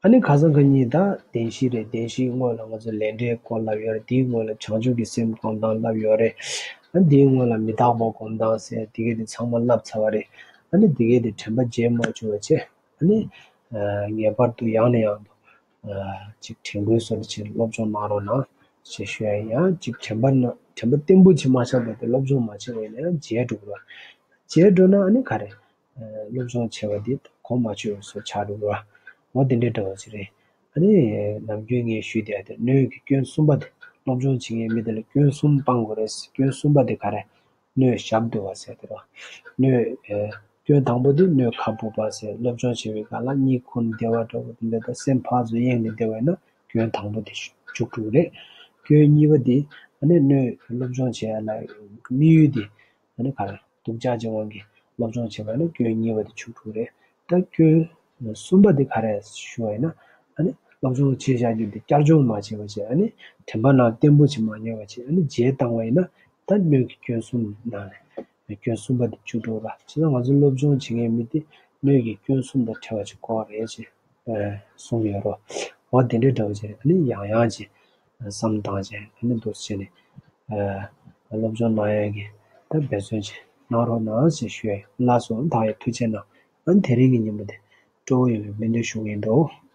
ཨ་ནི་ཁ་སང་ཁ་ཉིན་ད་བདེན་བཞི་རེད། བདེན་བཞིའི་སྔོན་ལ་ང་ཚོ་ལས་འབྲས་སྐོར་ལབ་ཡོད་རེད། དེའི་སྔོན་ལ་བྱང་ཆུབ་ཀྱི་སེམས་སྒོམ་སྟངས་ལབ་ཡོད་རེད། ཨ་ནི་དེའི་སྔོན་ལ་མི་རྟག་པ་སྒོམ་སྟངས་ཟེར་དེ་གས་དེ་ཚང་མ་ལབ་ཚར་བ་རེད། ཨ་ནི་དེ་གས་དེ་དྲན་པ་བརྗེད་མ་བཅུག་པ་བྱས། ཨ་ནི་ཨ་ངེས་པར་དུ་ཡང་ནས་ཡང་དུ་ཨ་ཅིག་དྲན་སྐུལ་སོགས་ཀྱི་ཆེད་སློབ་སྦྱོང་གནང་རོགས་གནང་ཞེས་ཞུ་ཡ་ཡིན། ཡང་ཅིག་དྲན་པ་ན་དྲན་པ་བརྟན་པོ་ཅིག་མ་ཆགས་བར་དུ་སློབ་སྦྱོང་མ་བྱས་པ་ཡིན་ན་ཡང་བརྗེད་འགྲོ་གི་རེད། བརྗེད་འགྲོ་ན་ཨ་ནི་ག་རེ། སློབ་སྦྱོང་བྱས་པ་འདི་གོ་མ་ཆོད་པ་བཟོ་ཆགས་འགྲོ་གི་རེད། འོ་དེ་འདྲའི་འདྲ་བ་ཞིག་རེད། ཨ་ནི་ནམ་རྒྱུན་ངས་ཞུས་བསྡད་དེ་སྣོད་ཀྱི་སྐྱོན་གསུམ་པ་དེ། སློབ་སྦྱོང་བྱེད་མཁན་མི་དེ་ལ་སྐྱོན་གསུམ་སྤང་དགོས་རེད། སྐྱོན་གསུམ་པ་དེ་ག་རེ། སྣོད་ཞབས་རྡོལ་བ་ཟེར་དེ་རེད། སྣོད་ཨེ་ སྐྱོན་དང་པོ་དེ་སྣོད་ཁ་སྦུབ་པ་ཟེར། སློབ་སྦྱོང་བྱེད་པའི་སྐབས་ལ་གཉིད་ཁུག་ནས་བསྡད་པ་འདྲ་པོ་དེ་འདྲ་དང་སེམས་ཕར་ཚུར་གཡེང་ནས་བསྡད་པ་ཡིན་ན་སྐྱོན་དང་པོ་དེ་འཇུག་འགྲོ་གི་རེད། སྐྱོན་གཉིས་པ་དེ་ཨ་ནི་སྣོད་སློབ་སྦྱོང་བྱེད་ཡ་ལ་དམིགས་ཡུལ་དེ་ཨ་ནི་ག་རེ་སྡུག་ཅག་གི་དབང་གིས་སློབ་སྦྱོང་བྱེད་པ་ཡིན་ན་སྐྱོན་གཉིས་པ་དེ་འཇུག་འགྲོ་གི་རེད། ད་སྐྱོན་གསུམ་པ་དེ་ག་རེ་ཞུ་བ་ཡིན་ན། ཨ་ནི་སློབ་སྦྱོང་བྱེད་བཞག་རྒྱུ་དེ་བསྐྱར་སྦྱོང་མ་བྱས་པ་བྱས། ཨ་ནི་དྲན་པ་ནང་བརྟན་པོ་ཅིག་མ་ཉར་བ་བྱས། ཨ་ནི་རྗེས་བཏང་བ་ཡིན་ན་ད་སྣོད་ཀྱི་སྐྱོན་གསུམ་ནང་ནས་སྐྱོན་གསུམ་པ་དེ་འཇུག་འགྲོ་ར། བྱས་ཙང་ང་ཚོ་སློབ་སྦྱོང་བྱེད་མཁན་མི་དེ་སྣོད་ཀྱི་སྐྱོན་གསུམ་དང་བྲལ་བ་ཅིག་དགོས་རེད་ཅེས་གསུངས་ཡོད་རོ། འོ་དེ་འདྲའི་འདྲ་བོ་བྱས། ཨ་ནི་ཡང་ཡང་ཅིག་བསམ་བཏང་བྱས། ཨ་ནི་འདུག་སེ་བྱས་ནས་སློབ་སྦྱོང་གནང་ཡག་གི་ད་འབད་བརྩོན་ཅིག་གནང་རོགས་གནང་ཞེས་ཞུ་ཡ་ཡིན། ལགས་སོ། ད་ཡང་ཐུགས་རྗེ་གནང་། ཨ་ནི་དེ་རིང་གི་ཉིན་མོ་དེ་སྤྲོ་བོ་ཡོང་བའི་སྨོན་འདུན་ཞུ་གི་ཡིན་འདུག།